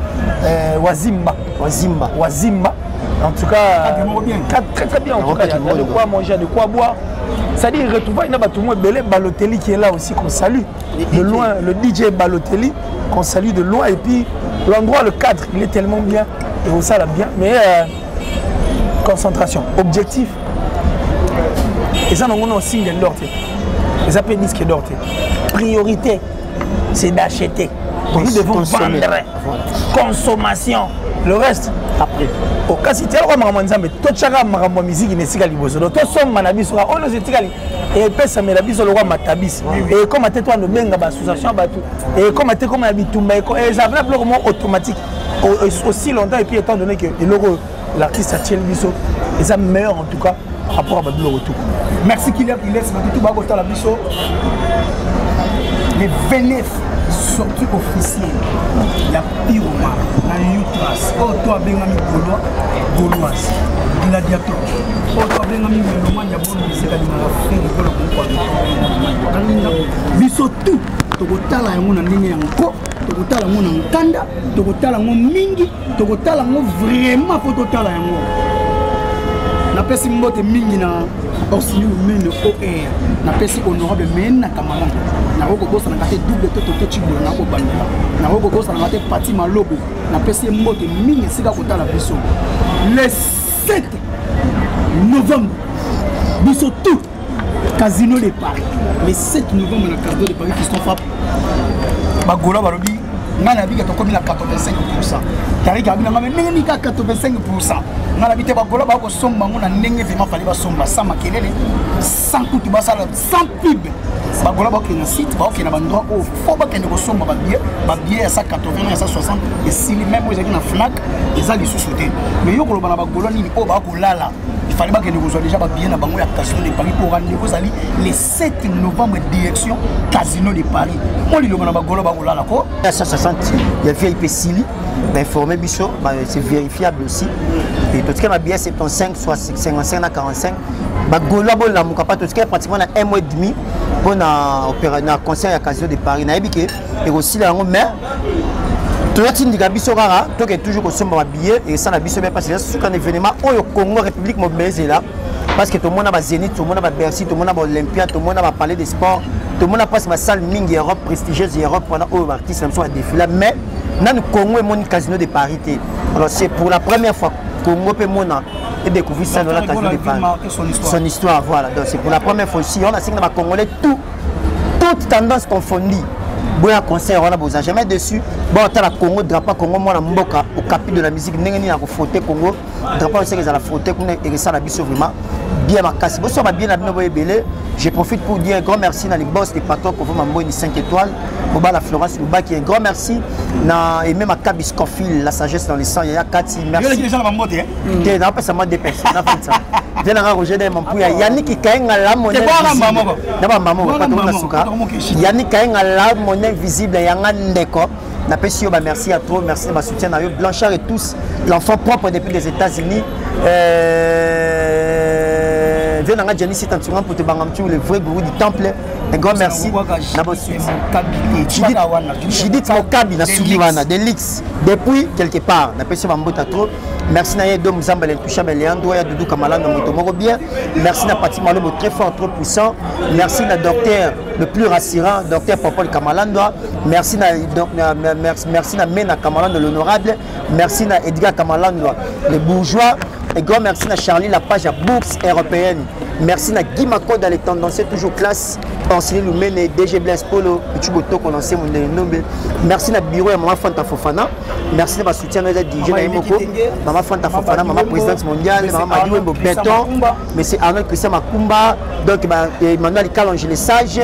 Wazimba. Wazimba. Wazimba, en tout cas très très bien. En tout cas, il y a de quoi manger, de quoi boire, c'est-à-dire retrouvailles na bato mo ebele. Balotelli qui est là aussi, qu'on salue de loin, le DJ Balotelli qu'on salue de loin. Et puis l'endroit, le cadre, il est tellement bien et ça là bien. Mais concentration, objectif eza nango na single d'or te, eza mpe disque d'or te. Priorité, c'est d'acheter. Nous devons consommer. Vendre. Consommation, le reste après. Kasi tialaka makambo ya Nzambe, totyaka makambo ya miziki na esika liboso. Donc tosomba na biso kaka oyo nyonso etikali epesamela biso lokwa matabisi. Ekoma te toanda obenga baassociation ya bato, ekoma te koma ya bitumba, eza vna biloko moko automatique aussi longtemps. Et puis étant donné que eloko oyo l'artiste atieli biso eza meilleur, en tout cas par rapport à babiloko tuku. Merci Killer Kiles. Bato bakotala biso le 29, sortie officielle ya Pyromane na U-Trace. Oyo to abengami Gaulois, gauloise, gladiateur, oyo to abengami mélomane ya bonne musique, alingaka Ferre Gola kokoalinga biso tout. Tokotala yango na ndenge ya nko, tokotala yango na nkanda, tokotala yango mingi, tokotala yango vraiment mpo totala yango. Napesi mbote mingi na Orsini Lumene or, napesi honorable Mena Kamalanga, nakoki kobosanaka te double to toto Cibola, nakobandela, nakoki kobosanaka te Pati Malobo, napesi ye mbote mingi esika kotala biso. Le 7 novembre, biso tout Casino de Paris. Le 7 novembre na Casino de Paris, Fiston Frappe, bagola balobi ngai nabika tokomi na 85. Tariki abi na ngai ndenge nini kaka 85? Ngai nabi te, bagola bakosomba yango na ndenge vraiment fallait basomba, sans makelele, sans kutu basala, sans pub. Bagola bakokende na site, bakokende na baendroit oyo fo bakende kosomba babillet. Babillet ya 180, ya 160 esili, même oyo ezalaki na Fnac eza lisusu te. Mais yo koloba na bagola nini oyo bakolala, il fallait bakende kozwa déjà babillet na bango ya Casino de Paris po rendez-vous ezali le 7 novembre, direction Casino de Paris. Mo liloba na bagola bakolala ko. 160 ya VIP esili, bainforme biso, c'est vérifiable aussi. Et totikali babillet 75, soit 55 na 45. Bagaulois bolamuka pa, totikali pratiquement na un mois et demi mpo na concert ya Casino de Paris. Nayebi ke ekosila yango, mais toyotindika biso kaka toke toujours kosomba babillet. Esala biso bien parce que eza suka na événement oyo Congo, République mobimba ezela, parce que tomona bazénith, tomona babercy, tomona baolympia, tomona bapalais de sport, tomona mpasi basalle mingi Europe, prestigieuse Europe wana oyo baartiste na biso badéfila, mais nanu Congo emoni Casino de Paris te. Alors c'est pour la première fois Congo mpe mona et découvrir ça dans la Casino de Paris, son histoire. Son histoire, voilà. Donc c'est pour la première fois aussi. On a na bacongolais tout, toute tendance confondue. Boya concert wana boza jamais dessus. Bon tala Congo drapeau Congo mwana mboka au capi de la musique ndenge nini akofote Congo drapeau oseke ezala frotte kuna ekesala biso vraiment bien makasi boso ba bien na bino boye ebele. Je profite pour dire un grand merci na les boss les patrons Kovo Mambweni 5 étoiles Bobala Florence Lubaki, un grand merci na Aimé Maccabi Scofield, la sagesse dans le sang Yaya Kati, merci. Yo la mbote hein. Te na pesa moi deux personnes na fitsa. Viens na Roger de Mampuya Yannick Kaenga la monnaie. Na ba maman patron na suka. Yannick Kaenga la monnaie visible yanga ndeko. Napesi yo ba merci à trop, merci de ma soutien na yo Blanchard et tous, l'enfant propre depuis les États-Unis. Viens na Gianni Sitantunga pour te bangamtu le vrai gourou du temple. Un grand merci na bo soutien. Judith Mokabi na suki wana de Lix depuis quelque part. Napesi ba mbota trop. Merci na ye Dom Zamba l'intouchable Leandro ya Doudou Kamalanda moto moko bien. Merci na Pati Malobo très fort, trop puissant. Merci na docteur le plus rassurant, docteur Popol Kamalandwa. Merci na, donc, na, merci, merci na Mena Kamalando l'honorable. Merci na Edgar Kamalandwa le bourgeois. Et grand merci na Charlie la page à bourse européenne. Merci na Guy Makoda les tendanciers toujours classe. Orsini Lumene, DG Blaise Polo, Chubo Toko lancé mon Nombe. Merci na bureau ya Maman Fanta Fofana. Merci na soutien na DJ na Moko. Maman Fanta Fofana, maman présidente mondiale, maman Madi Wembo Béton, monsieur Arnold Christian Makumba, donc bah, Emmanuel Kalonji le sage,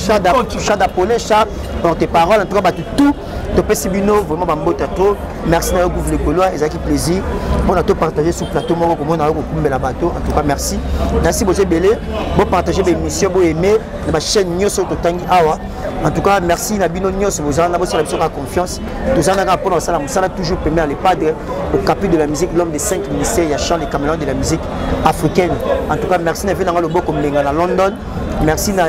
Chada Polé, Chat, porte-parole, en tout cas, bah, tout. Topesi bino vraiment bambota trop. Merci na yo Gouv le Gaulois, ezalaki plaisir mpona topartage sur plateau moko komona yo kokumbela bato. En tout cas merci, merci bozo ebele, bopartage baémission, boaime na bachaîne nyonso totangi awa. En tout cas merci na bino nyonso bozala na bosala biso kaka confiance, tozala kaka mpona kosala mosala toujours pembe ya le padre au capi de la musique, l'homme des 5 ministères ya chant les caméléons de la musique africaine. En tout cas merci na vie nanga loboko mbenga na London. Merci na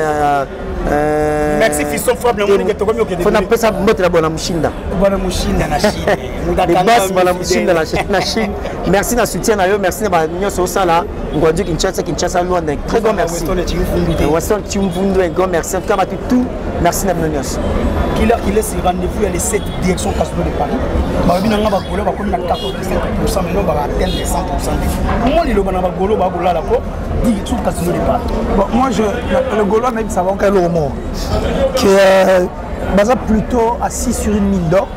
merci fiston frappe na monike tokomi okende fona pesa mbote na bwana Mushinda, bwana Mushinda na Chine, les boss bwana Mushinda na Chine. Merci na soutien na yo, merci na ba nyonso osala Ngwadu Kinshasa, Kinshasa Luanda, très grand merci. Weston Chimvundu, un grand merci. En tout cas bato tout merci na bino nyonso. Killer qui laisse rendez-vous à les 7 directions Casino de Paris. Babi nanga ba golo ba komi na 85% maintenant ba atteindre les 100%. Moi liloba na ba golo ba golala ko direction Casino de Paris. Bon, moi je le Gaulois nayebi ça va eloko moko que baza plutôt assis sur une mine d'or.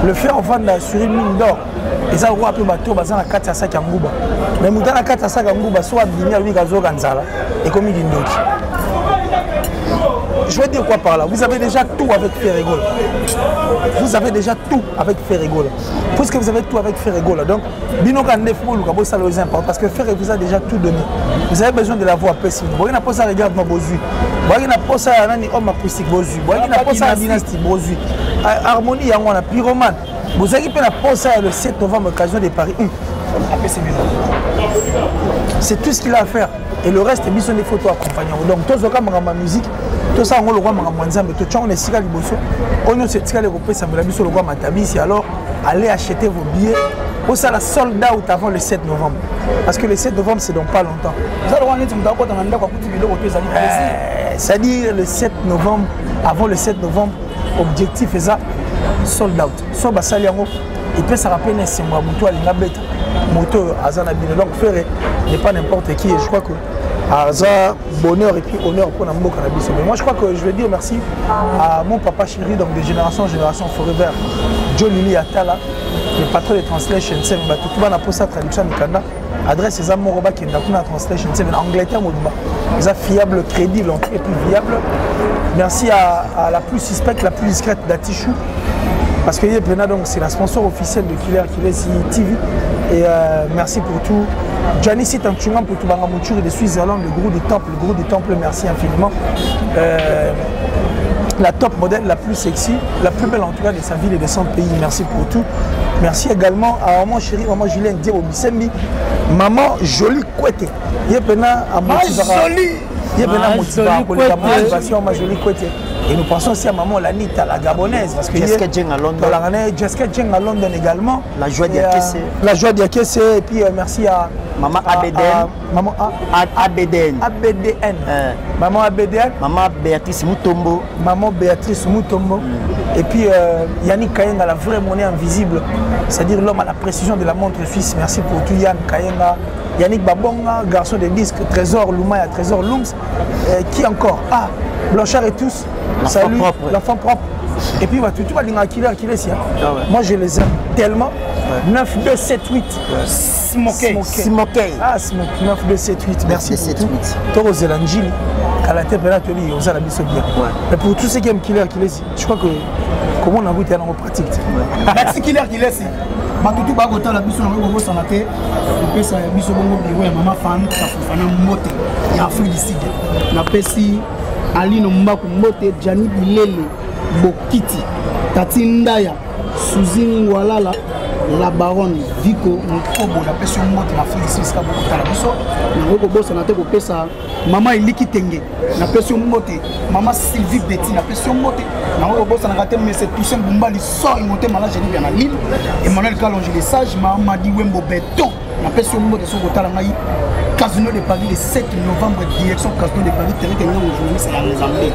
Le fait ovanda sur une mine d'or eza lokola mpe bato baza na kati ya saki ya nguba, mais moto na kati ya saki ya nguba so abimi alobi kazoka nzala ekomi kindoki. Je veux dire quoi par là? Vous avez déjà tout avec Ferre Gola. Vous avez déjà tout avec Ferre Gola. Puisque vous avez tout avec Ferre Gola, donc bino ka ndef boluka bosala oyo important parce que Ferre vous a déjà tout donné. Vous avez besoin de la voix apesi. Boyaki na posa regarde ma bozui. Boyaki na posa ya nani homme acoustique bozui. Boyaki na posa ya dynastie bozui. Harmonie yango wana pyromane. Bozalaki mpe na posa ya le 7 novembre occasion de Paris. Apesi bino. C'est tout ce qu'il a à faire. Et le reste, biso nde faut accompagner. Donc tozoka makambo ya musique, tosala yango lokwa makambo ya Nzambe, totya yango na esika liboso. Oyo nyonso etikali ekopesamela biso lokwa matabisi. Alors allez acheter vos billets osala sold out avant le 7 novembre. Parce que le 7 novembre, c'est dans pas longtemps. Eza lokola neti moto akota na ndako akuti biloko to ezali plaisir. C'est-à-dire le 7 novembre, avant le 7 novembre, objectif eza sold out. So basali yango epesaka mpe na esengo ya moto alinga beta moto oyo aza na bino. Donc Ferre n'est pas n'importe qui et je crois que aza bonheur et puis honneur pour na mboka na biso. Mais moi je crois que je vais dire merci à mon papa chéri, donc de génération en génération forever, Joe Lili Atala, le patron de Translation 7. Bato tuba na posa traduction mikanda, adresse eza moko bakenda kuna Translation 7 Angleterre mobimba, eza fiable, crédible et puis viable. Merci à la plus suspecte, la plus discrète d'Atichou, parce que Yepena, donc c'est la sponsor officielle de Killer Kilesi TV. Et merci pour tout. Gianni Sitanchunga pour Tubanga Mouchouri de Switzerland, le gourou du temple, le gourou du temple, merci infiniment. La top modèle, la plus sexy, la plus belle en tout cas de sa ville et de son pays, merci pour tout. Merci également à maman chérie, maman Julien Diebo Bisembi, maman Jolie Kwete. Yepena à Jolie. Yepena motiva koleka motivation, ma Jolie Kwete. Et nous pensons aussi à maman Lanita, la gabonaise, parce que Jessica Jeng à London. Jessica Jeng à London également. La joie d'Akese. La joie d'Akese. Et puis merci à maman ABDN. Maman ABDN. ABDN. Maman ABDN. Maman Béatrice Mutombo. Maman Béatrice Mutombo. Et puis Yannick Kayenga, la vraie monnaie invisible, c'est-à-dire l'homme à la précision de la montre suisse. Merci pour tout Yann Kayenga. Yannick Babonga, garçon de disque, Trésor Loumaya, Trésor Looms. Qui encore? Ah, Blanchard et tous. L'enfant Salut, propre. L'enfant propre. Et puis bato tu balingaka Killer Kilesi. Ah ouais. Moi je les aime tellement. Ouais. 9 2 7 8. Ouais. Smokey. Smokey. Ah Smokey 9 2 7 8. Merci 9, 7, 8. Tokozela njili kala te mpena toyebi ozala biso bien. Ouais. Mais pour tous ceux qui aiment Killer Kilesi, je crois que comment on a goûté yango pratique. Merci Killer Kilesi. Bato tu bakotala biso nango kobosana te kopesa ya biso bongo biro ya mama fan kafufana mbote ya Afrique du Sud. Napesi Alino Mbaku mbote, Gianni Bilele Bokiti, Tati Ndaya, Suzy Ngwalala, la baronne Vico Nkobo, napesi yo mbote na Afrique du Sud esika bokotala biso. Nango kobosana te kopesa mama Eliki Tenge, napesi yo mbote, mama Sylvie Betty, napesi yo mbote. Nango kobosanaka te monsieur Toussaint Bumbali Soy motema na Genève na Lille, Emmanuel Kalonji le sage, Mamadi Wembo Beton, napesi yo mbote soki kotala ngai Casino de Paris le 7 novembre, direction Casino de Paris, Terek Ngango journaliste ya Nzambe.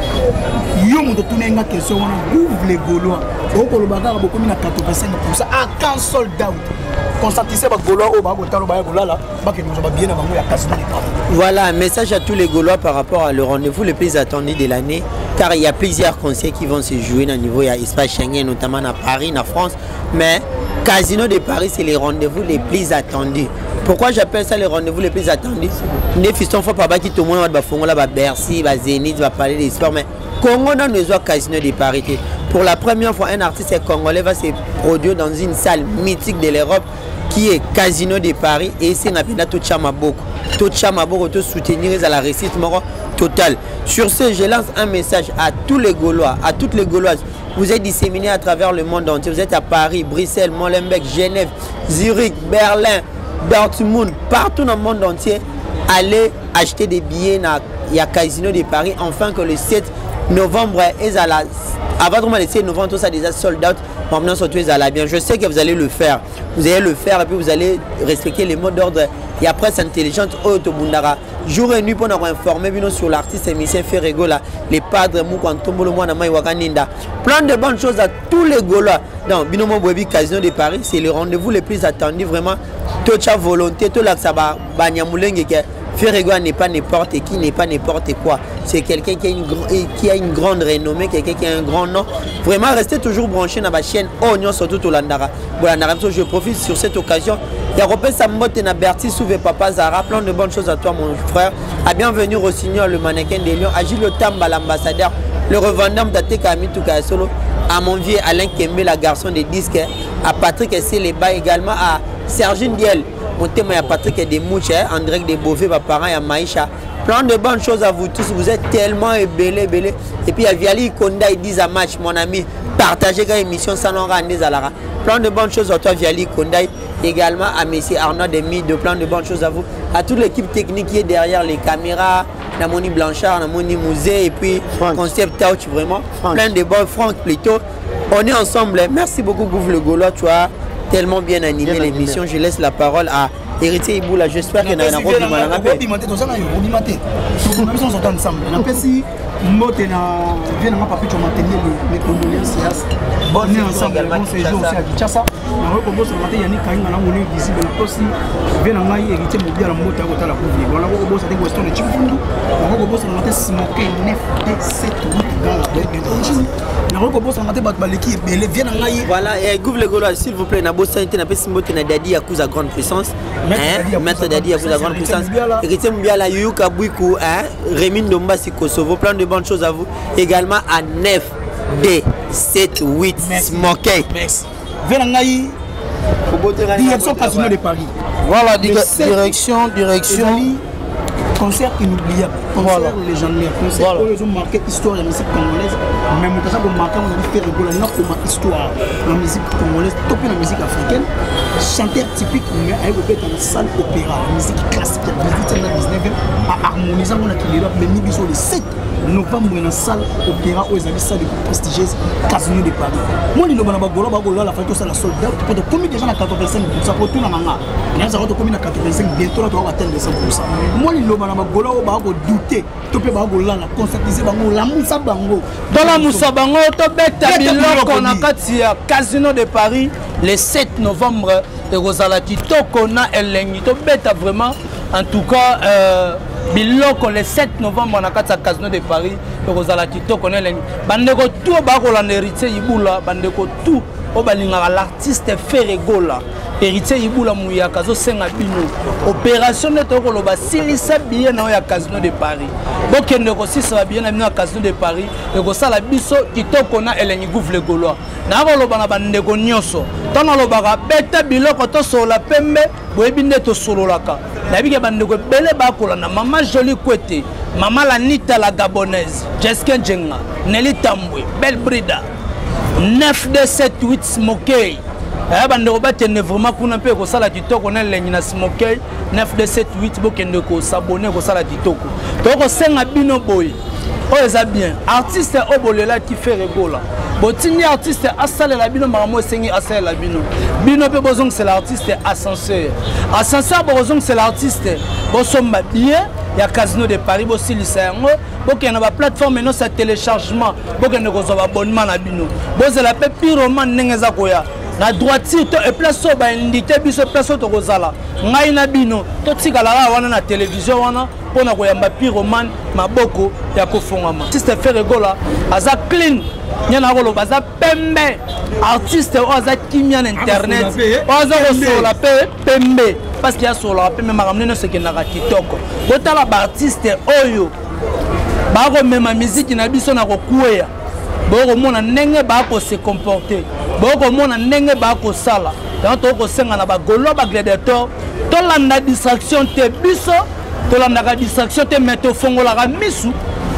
Yo moto tuna nga question wana Gouve les Gaulois. Okoloba kaka bokomi na 85% à quand sold out. Conscientiser ba Gaulois oyo ba kotala ba ya kolala, ba kende kozwa ba billet na bango ya Casino de Paris. Voilà, un message à tous les Gaulois par rapport à le rendez-vous le plus attendu de l'année, car il y a plusieurs concerts qui vont se jouer dans le niveau, il y a espace Schengen, notamment à Paris, en France, mais Casino de Paris, c'est les rendez-vous les plus attendus. Pourquoi j'appelle ça les rendez-vous les plus attendus? Ne fiston faut pas qui tout le monde va fongola ba Bercy, ba Zénith, va parler des sports, mais Congo dans nos Casino de Paris. Pour la première fois, un artiste congolais va se produire dans une salle mythique de l'Europe qui est Casino de Paris, et c'est Napenda Tochamaboko. Tochamaboko, tout soutenir à la réussite totale. Sur ce, je lance un message à tous les Gaulois, à toutes les Gauloises. Vous êtes disséminés à travers le monde entier. Vous êtes à Paris, Bruxelles, Molenbeek, Genève, Zurich, Berlin, Dortmund, partout dans le monde entier. Allez acheter des billets dans le Casino de Paris, enfin que le 7 novembre, avant le 7 novembre, tout ça déjà sold out. Maintenant, surtout, ils allaient bien. Je sais que vous allez le faire. Vous allez le faire et puis vous allez respecter les mots d'ordre. Et après, c'est intelligente, Otobundara. Jour et nuit pour nous informer sur l'artiste émissien Ferre Gola, les padres Moukantombolo Mwana Mai Wakaninda. Plein de bonnes choses à tous les Gaulois. Donc, Binomo Boebi Casino de Paris, c'est le rendez-vous le plus attendu vraiment. Toute sa volonté, tout l'accès à Banyamulenge, Ferre Gola n'est pas n'importe qui, n'est pas n'importe quoi. C'est quelqu'un qui a une grande renommée, quelqu'un qui a un grand nom. Vraiment, restez toujours branchés dans ma chaîne Oignon, surtout Tolandara. Voilà, je profite sur cette occasion. Il y a Robert Sambote na Bertie Souvé Papa Zara. Plein de bonnes choses à toi, mon frère. À bienvenue Rossignol, le mannequin des Lions. À Gilles Tamba, l'ambassadeur. Le revendeur d'Ate Kamituka Solo. À mon vieux Alain Kembe, la garçon des disques. À Patrick Seleba également. À Sergine Diel. Mon thème à Patrick Demouche, en direct de Beauvais, ma parent, et à Maïcha. Plein de bonnes choses à vous tous. Vous êtes tellement ébélés, ébélés. Et puis, il y a Viali Konda, ils disent à match, mon ami. Partagez l'émission sans en rendre des alara. Plein de bonnes choses à toi, Viali Konda. Également à Messi Arnaud Demi, de plein de bonnes choses à vous. À toute l'équipe technique qui est derrière les caméras, Namoni Blanchard, Namoni Mouzé, et puis Franck. Concept Touch, vraiment. Franck. Plein de bons, Franck plutôt. On est ensemble. Merci beaucoup, Gouv le Gaulois. Tu as tellement bien animé Bien animé. l'émission. Je laisse la parole à Héritier Iboula. J'espère qu'il y en a un gros Napesi qui vieux na nga, obima te, toza na yo, obima te. Tokoma biso nyonso ensemble. Napesi mbote na vieux na nga Papi Tchoma Tengele, mes condoléances, hélas. Bon On est séjour ensemble, également, bon séjour aussi à Kinshasa. Nakoki kobosana te Yannick Kainga na moni visible na posi. Vieux na ngai Héritier Mobia na mbote ya kotala Gouve. Bon, nakoki kobosana te Weston de Chimfundu. Nakoki kobosana te Smoke 9 D 7 8 dans la tête de Chimfundu. Nakoki kobosana te bato baleki ebele. Vieux na ngai. Voilà, et Gouve le Gaulois, s'il vous plaît, na bosana te, na pesi mbote na Dadi Yakuza grande puissance. Maître Hein? Dadi Yakuza Maître Dadi Yakuza grande Héritier puissance. Moubiala. Héritier Moubiala, Yuyu Kabouikou, hein? Rémi Ndombasi Kosovo, plein de bonnes choses à vous. Également à 9 D 7 8 Merci. Smokey. Merci. Vieux na ngai, direction Casino de Paris. Voilà, Le sept direction, direction. Ezali, concert inoubliable, concert Voilà. légendaire, concert Voilà. oyo ezo marqué histoire ya musique congolaise, mais moto aza komarqué yango ezali Ferre Gola, nga koma histoire na musique congolaise to mpe na musique africaine, chanteur typique, mais aye kobeta na salle opéra, na musique classique ya 18e na 19e, aharmonise yango na kilelo, amemi biso le 7 novembre na salle opéra oyo ezali salle prestigieuse Casino de Paris. Moi liloba na bagolo bagolala fali tosala sold out po tokomi déjà na 85% po tuna na nga nayebisaka tokomi na 85 bientôt na tokoka atteindre 100%. Moi liloba na bagolo oyo bakodouter to mpe bakolala, conscientiser bango, lamusa bango. Tolamusa bango, tobeta Beta biloko biloko na ni. kati ya Casino de Paris le 7 novembre ekozala kitoko na elengi, tobeta vraiment en tout cas biloko le 7 novembre na kati ya Casino de Paris Ekozala kitoko na elengi. Bandeko tout bakolanda Héritier Ibula, bandeko tout oyo balingaka l'artiste Ferre Gola. Héritier Ibula Muyaka azosenga bino opération nde tokoloba silisa billet na oyo ya Casino de Paris. Bokende kosisa ba billet na bino ya Casino de Paris, ekosala biso kitoko na elengi. Gouve le Gaulois. Nakoloba na bandeko nyonso, ntango nalobaka beta biloko tosolola pembe, boyebi nde tosololaka. Nayebi ke bandeko ebele bakolanda Mama Jolie Kwete, Mama Lanita la Gabonaise, Jessica Njenga, Nelly Tambwe, Belle Brida, 9278 Smokey. Bandeko bakende vraiment kuna mpe ekosala kitoko na elengi na Smokey 9278. Bokende kosabone, ekosala kitoko. Tokosenga bino boye, oyo eza bien. Artiste oyo bolelaki Ferre Gola, botindi artiste asalela bino makambo esengi asalela bino. Bino mpe bozongisela artiste ascenseur, ascenseur bokozongisela artiste. Bosomba billet ya Casino de Paris, bosilisa yango, bokende na baplateforme nyonso ya téléchargement, bokende kozwa baabonnement na bino. Bozela mpe Pyromane ndenge eza koya na droiture to eplace oyo baindike biso, place oyo tokozala ngai na bino, totikala kaka wana na télévision wana mpona koyamba Pyromane, maboko ya kofongama. Artiste Ferre Gola aza clean, nye na koloba aza pembe. Artiste oyo aza kimia na internet, oyo aza kosolola mpe pembe, parce que asololaka pembe, makambo nyonso ekendaka kitoko. Botala baartiste oyo bakomema miziki na biso na kokweya, bokomona ndenge bakose comporter, bokomona ndenge bakosala yango. Tokosenga na bagaulois, bagladiateur, tolanda distraction te. Biso tolandaka distraction te, mais tofongolaka misu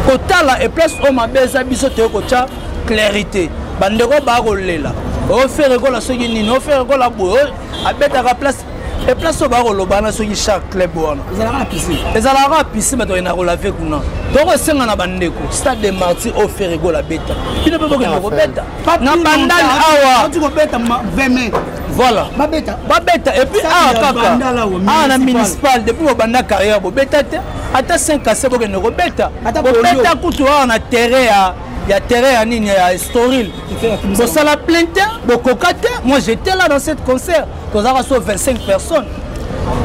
kotala eplace oyo mabe eza, biso toye kotya clarité. Bandeko bakolela oFerre Gola soki nini, oFerre Gola boye, abetaka place eplace oyo bakoloba na soki Shark Club wana ezalaka kaka piscine, bato bakenda kolaver kuna. Tokosenga na bandeko, Stade de Martyr oyo Ferre Gola abeta, bino mpe bokende kobeta na Bandal awa. Voilà, babeta. Et puis awa kaka awa na municipal, depuis bobanda carrière bobeta te ata 5 kase. Bokende kobeta, bobeta kutu awa na terrain ya terrain ya nini ya Estoril, bosala plein te, bokoka te. Moi, j'étais là dans cette concert, tozalaka so 25 personnes.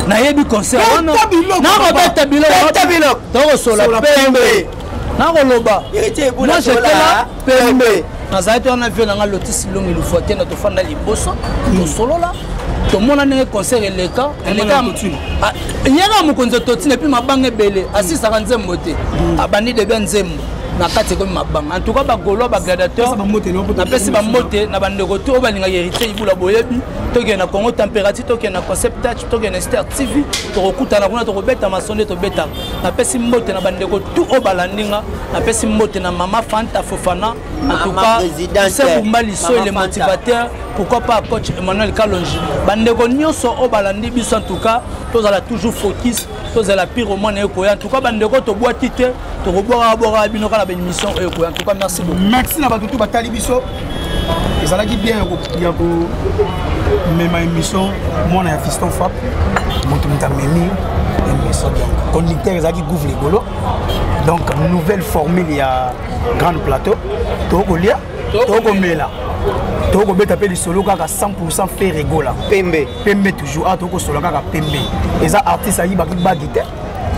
Nayebi concert wana, nakobeta biloko, tokosola pembe, nakoloba moi, j'étais là pembe. Nazalaki wana, vie nanga Lotis Longi Lufwa te na tofanda liboso, tosolola, tomona ndenge concert eleka. Yaka mokonzi totine, et puis mabanga ebele, asisaka nzembo te, abandi debut ya nzembo na kati ekomi mabanga. En tout cas, bagaulois, bagladiateur, napesi bambote na bandeko te oyo balingaka Héritier Ibula. Boyebi, tokende na Congo Température, tokende na Concept Touch, tokende na Star TV, tokokutana kuna, tokobeta masonde, tobetaka. Napesi mbote na bandeko tu oyo balandi nga. Napesi mbote na Mama Fanta Fofana, en tout cas Sebumba Liso, le motivateur, pourquoi pas coach Emmanuel Kalonji. Bandeko nyonso oyo balandi biso, en tout cas tozala toujours focus, tozala Pyromane ekoya. En tout cas, bandeko, tobwaki te, tokobwaka bwaka bino kaka na baémission oyo ekoya. En tout cas, merci beaucoup. Merci na bato tu batali biso. Ezalaki bien ya komema émission. Mwana ya fiston fap, moto amemi émission, donc conducteur ezalaki Gouve Ligolo. Donc nouvelle formule ya grande plateau, tokolia, tokomela, tokobeta mpe lisolo kaka 100 Ferre Gola. Pembe. Pembe toujours. Awa tokosola kaka pembe. Eza artiste ayibaki bagi te,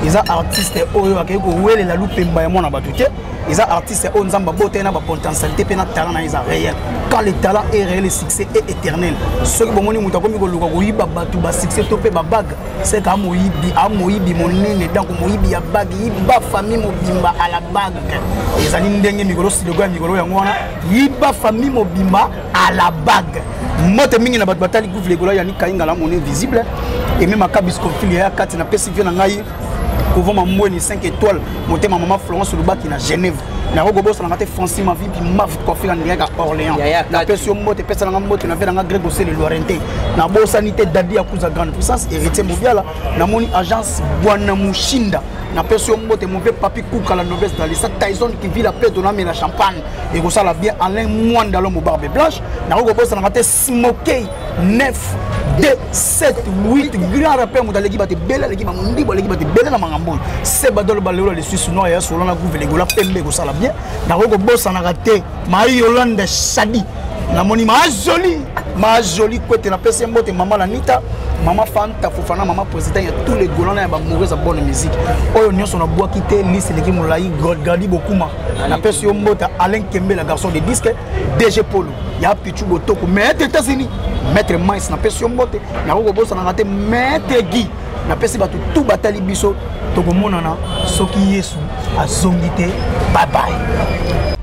eza artiste oyo akei kowelela lupemba ya mwana bato te, eza artiste oyo Nzambe abota ye na bapotentialité mpe na talent na ye eza réel. Quand le talent est réel, le succès est éternel. Soki bomoni moto akomi koluka koyiba bato basuccès to mpe babague, seka amoyibi, amoyibi monene. Donc moyibi ya bague, yiba famille mobimba à la bague. Ezali ndenge mikolo silogo ya mikolo yango wana, yiba famille mobimba à la bague. Mbote mingi na bato batali Gouve Legola, yani Kaingala mon invisible ememaka biscofile ya kati. Napesi vie na ngai kovoma mbweni 5 étoiles, motema mama Florence Lubaki na Genève. Nakoki kobosananga te Francis Mavipi Maf Coiffure en direct à Orléans. Napesi yo mbote, epesa nanga mbote na vie nanga Greg Osele Loirente. Nabosani te Dadi Akuza, grande puissance, Héritier Mobiala. Namoni agence Bwana Mushinda, napesi yo mbote mope Papi Kuka, la noblesse d'Alisa Tyson qui vit la paix, tonamela champagne ekosala bien. Alain Mwanda, l'homme aux barbe blanche. Nakoki kobosananga te Smokey 9 2 7 8, grand rappeur, moto aleki bato ebele, aleki bangondibo, aleki bato ebele na makambo oyo. Se badolo baleola le Suisse noir ya solo na Gouve Legola, pembe ekosala bien. Nakoki kobosanaka te Mai Yolande Shadi, namoni Maajoli, Maajoli Kwete, napesi ye mbote. Mama Lanita, Mama Fanta Fofana, mama président ya tous les Golana ya ba ya bonne musique. Oyo nyonso nabwaki te, liste eleki molai. Gradi Bokuma, napesi yo mbota. Alain Kembela, garçon de disque, DG Polo ya Pichu Botoko, maître États-Unis, maître Mais, napesi yo mbote. Nakoki kobosanaka te maître Guy. Napesi bato tu batali biso, tokomonana soki Yesu azongi te. Bye bye.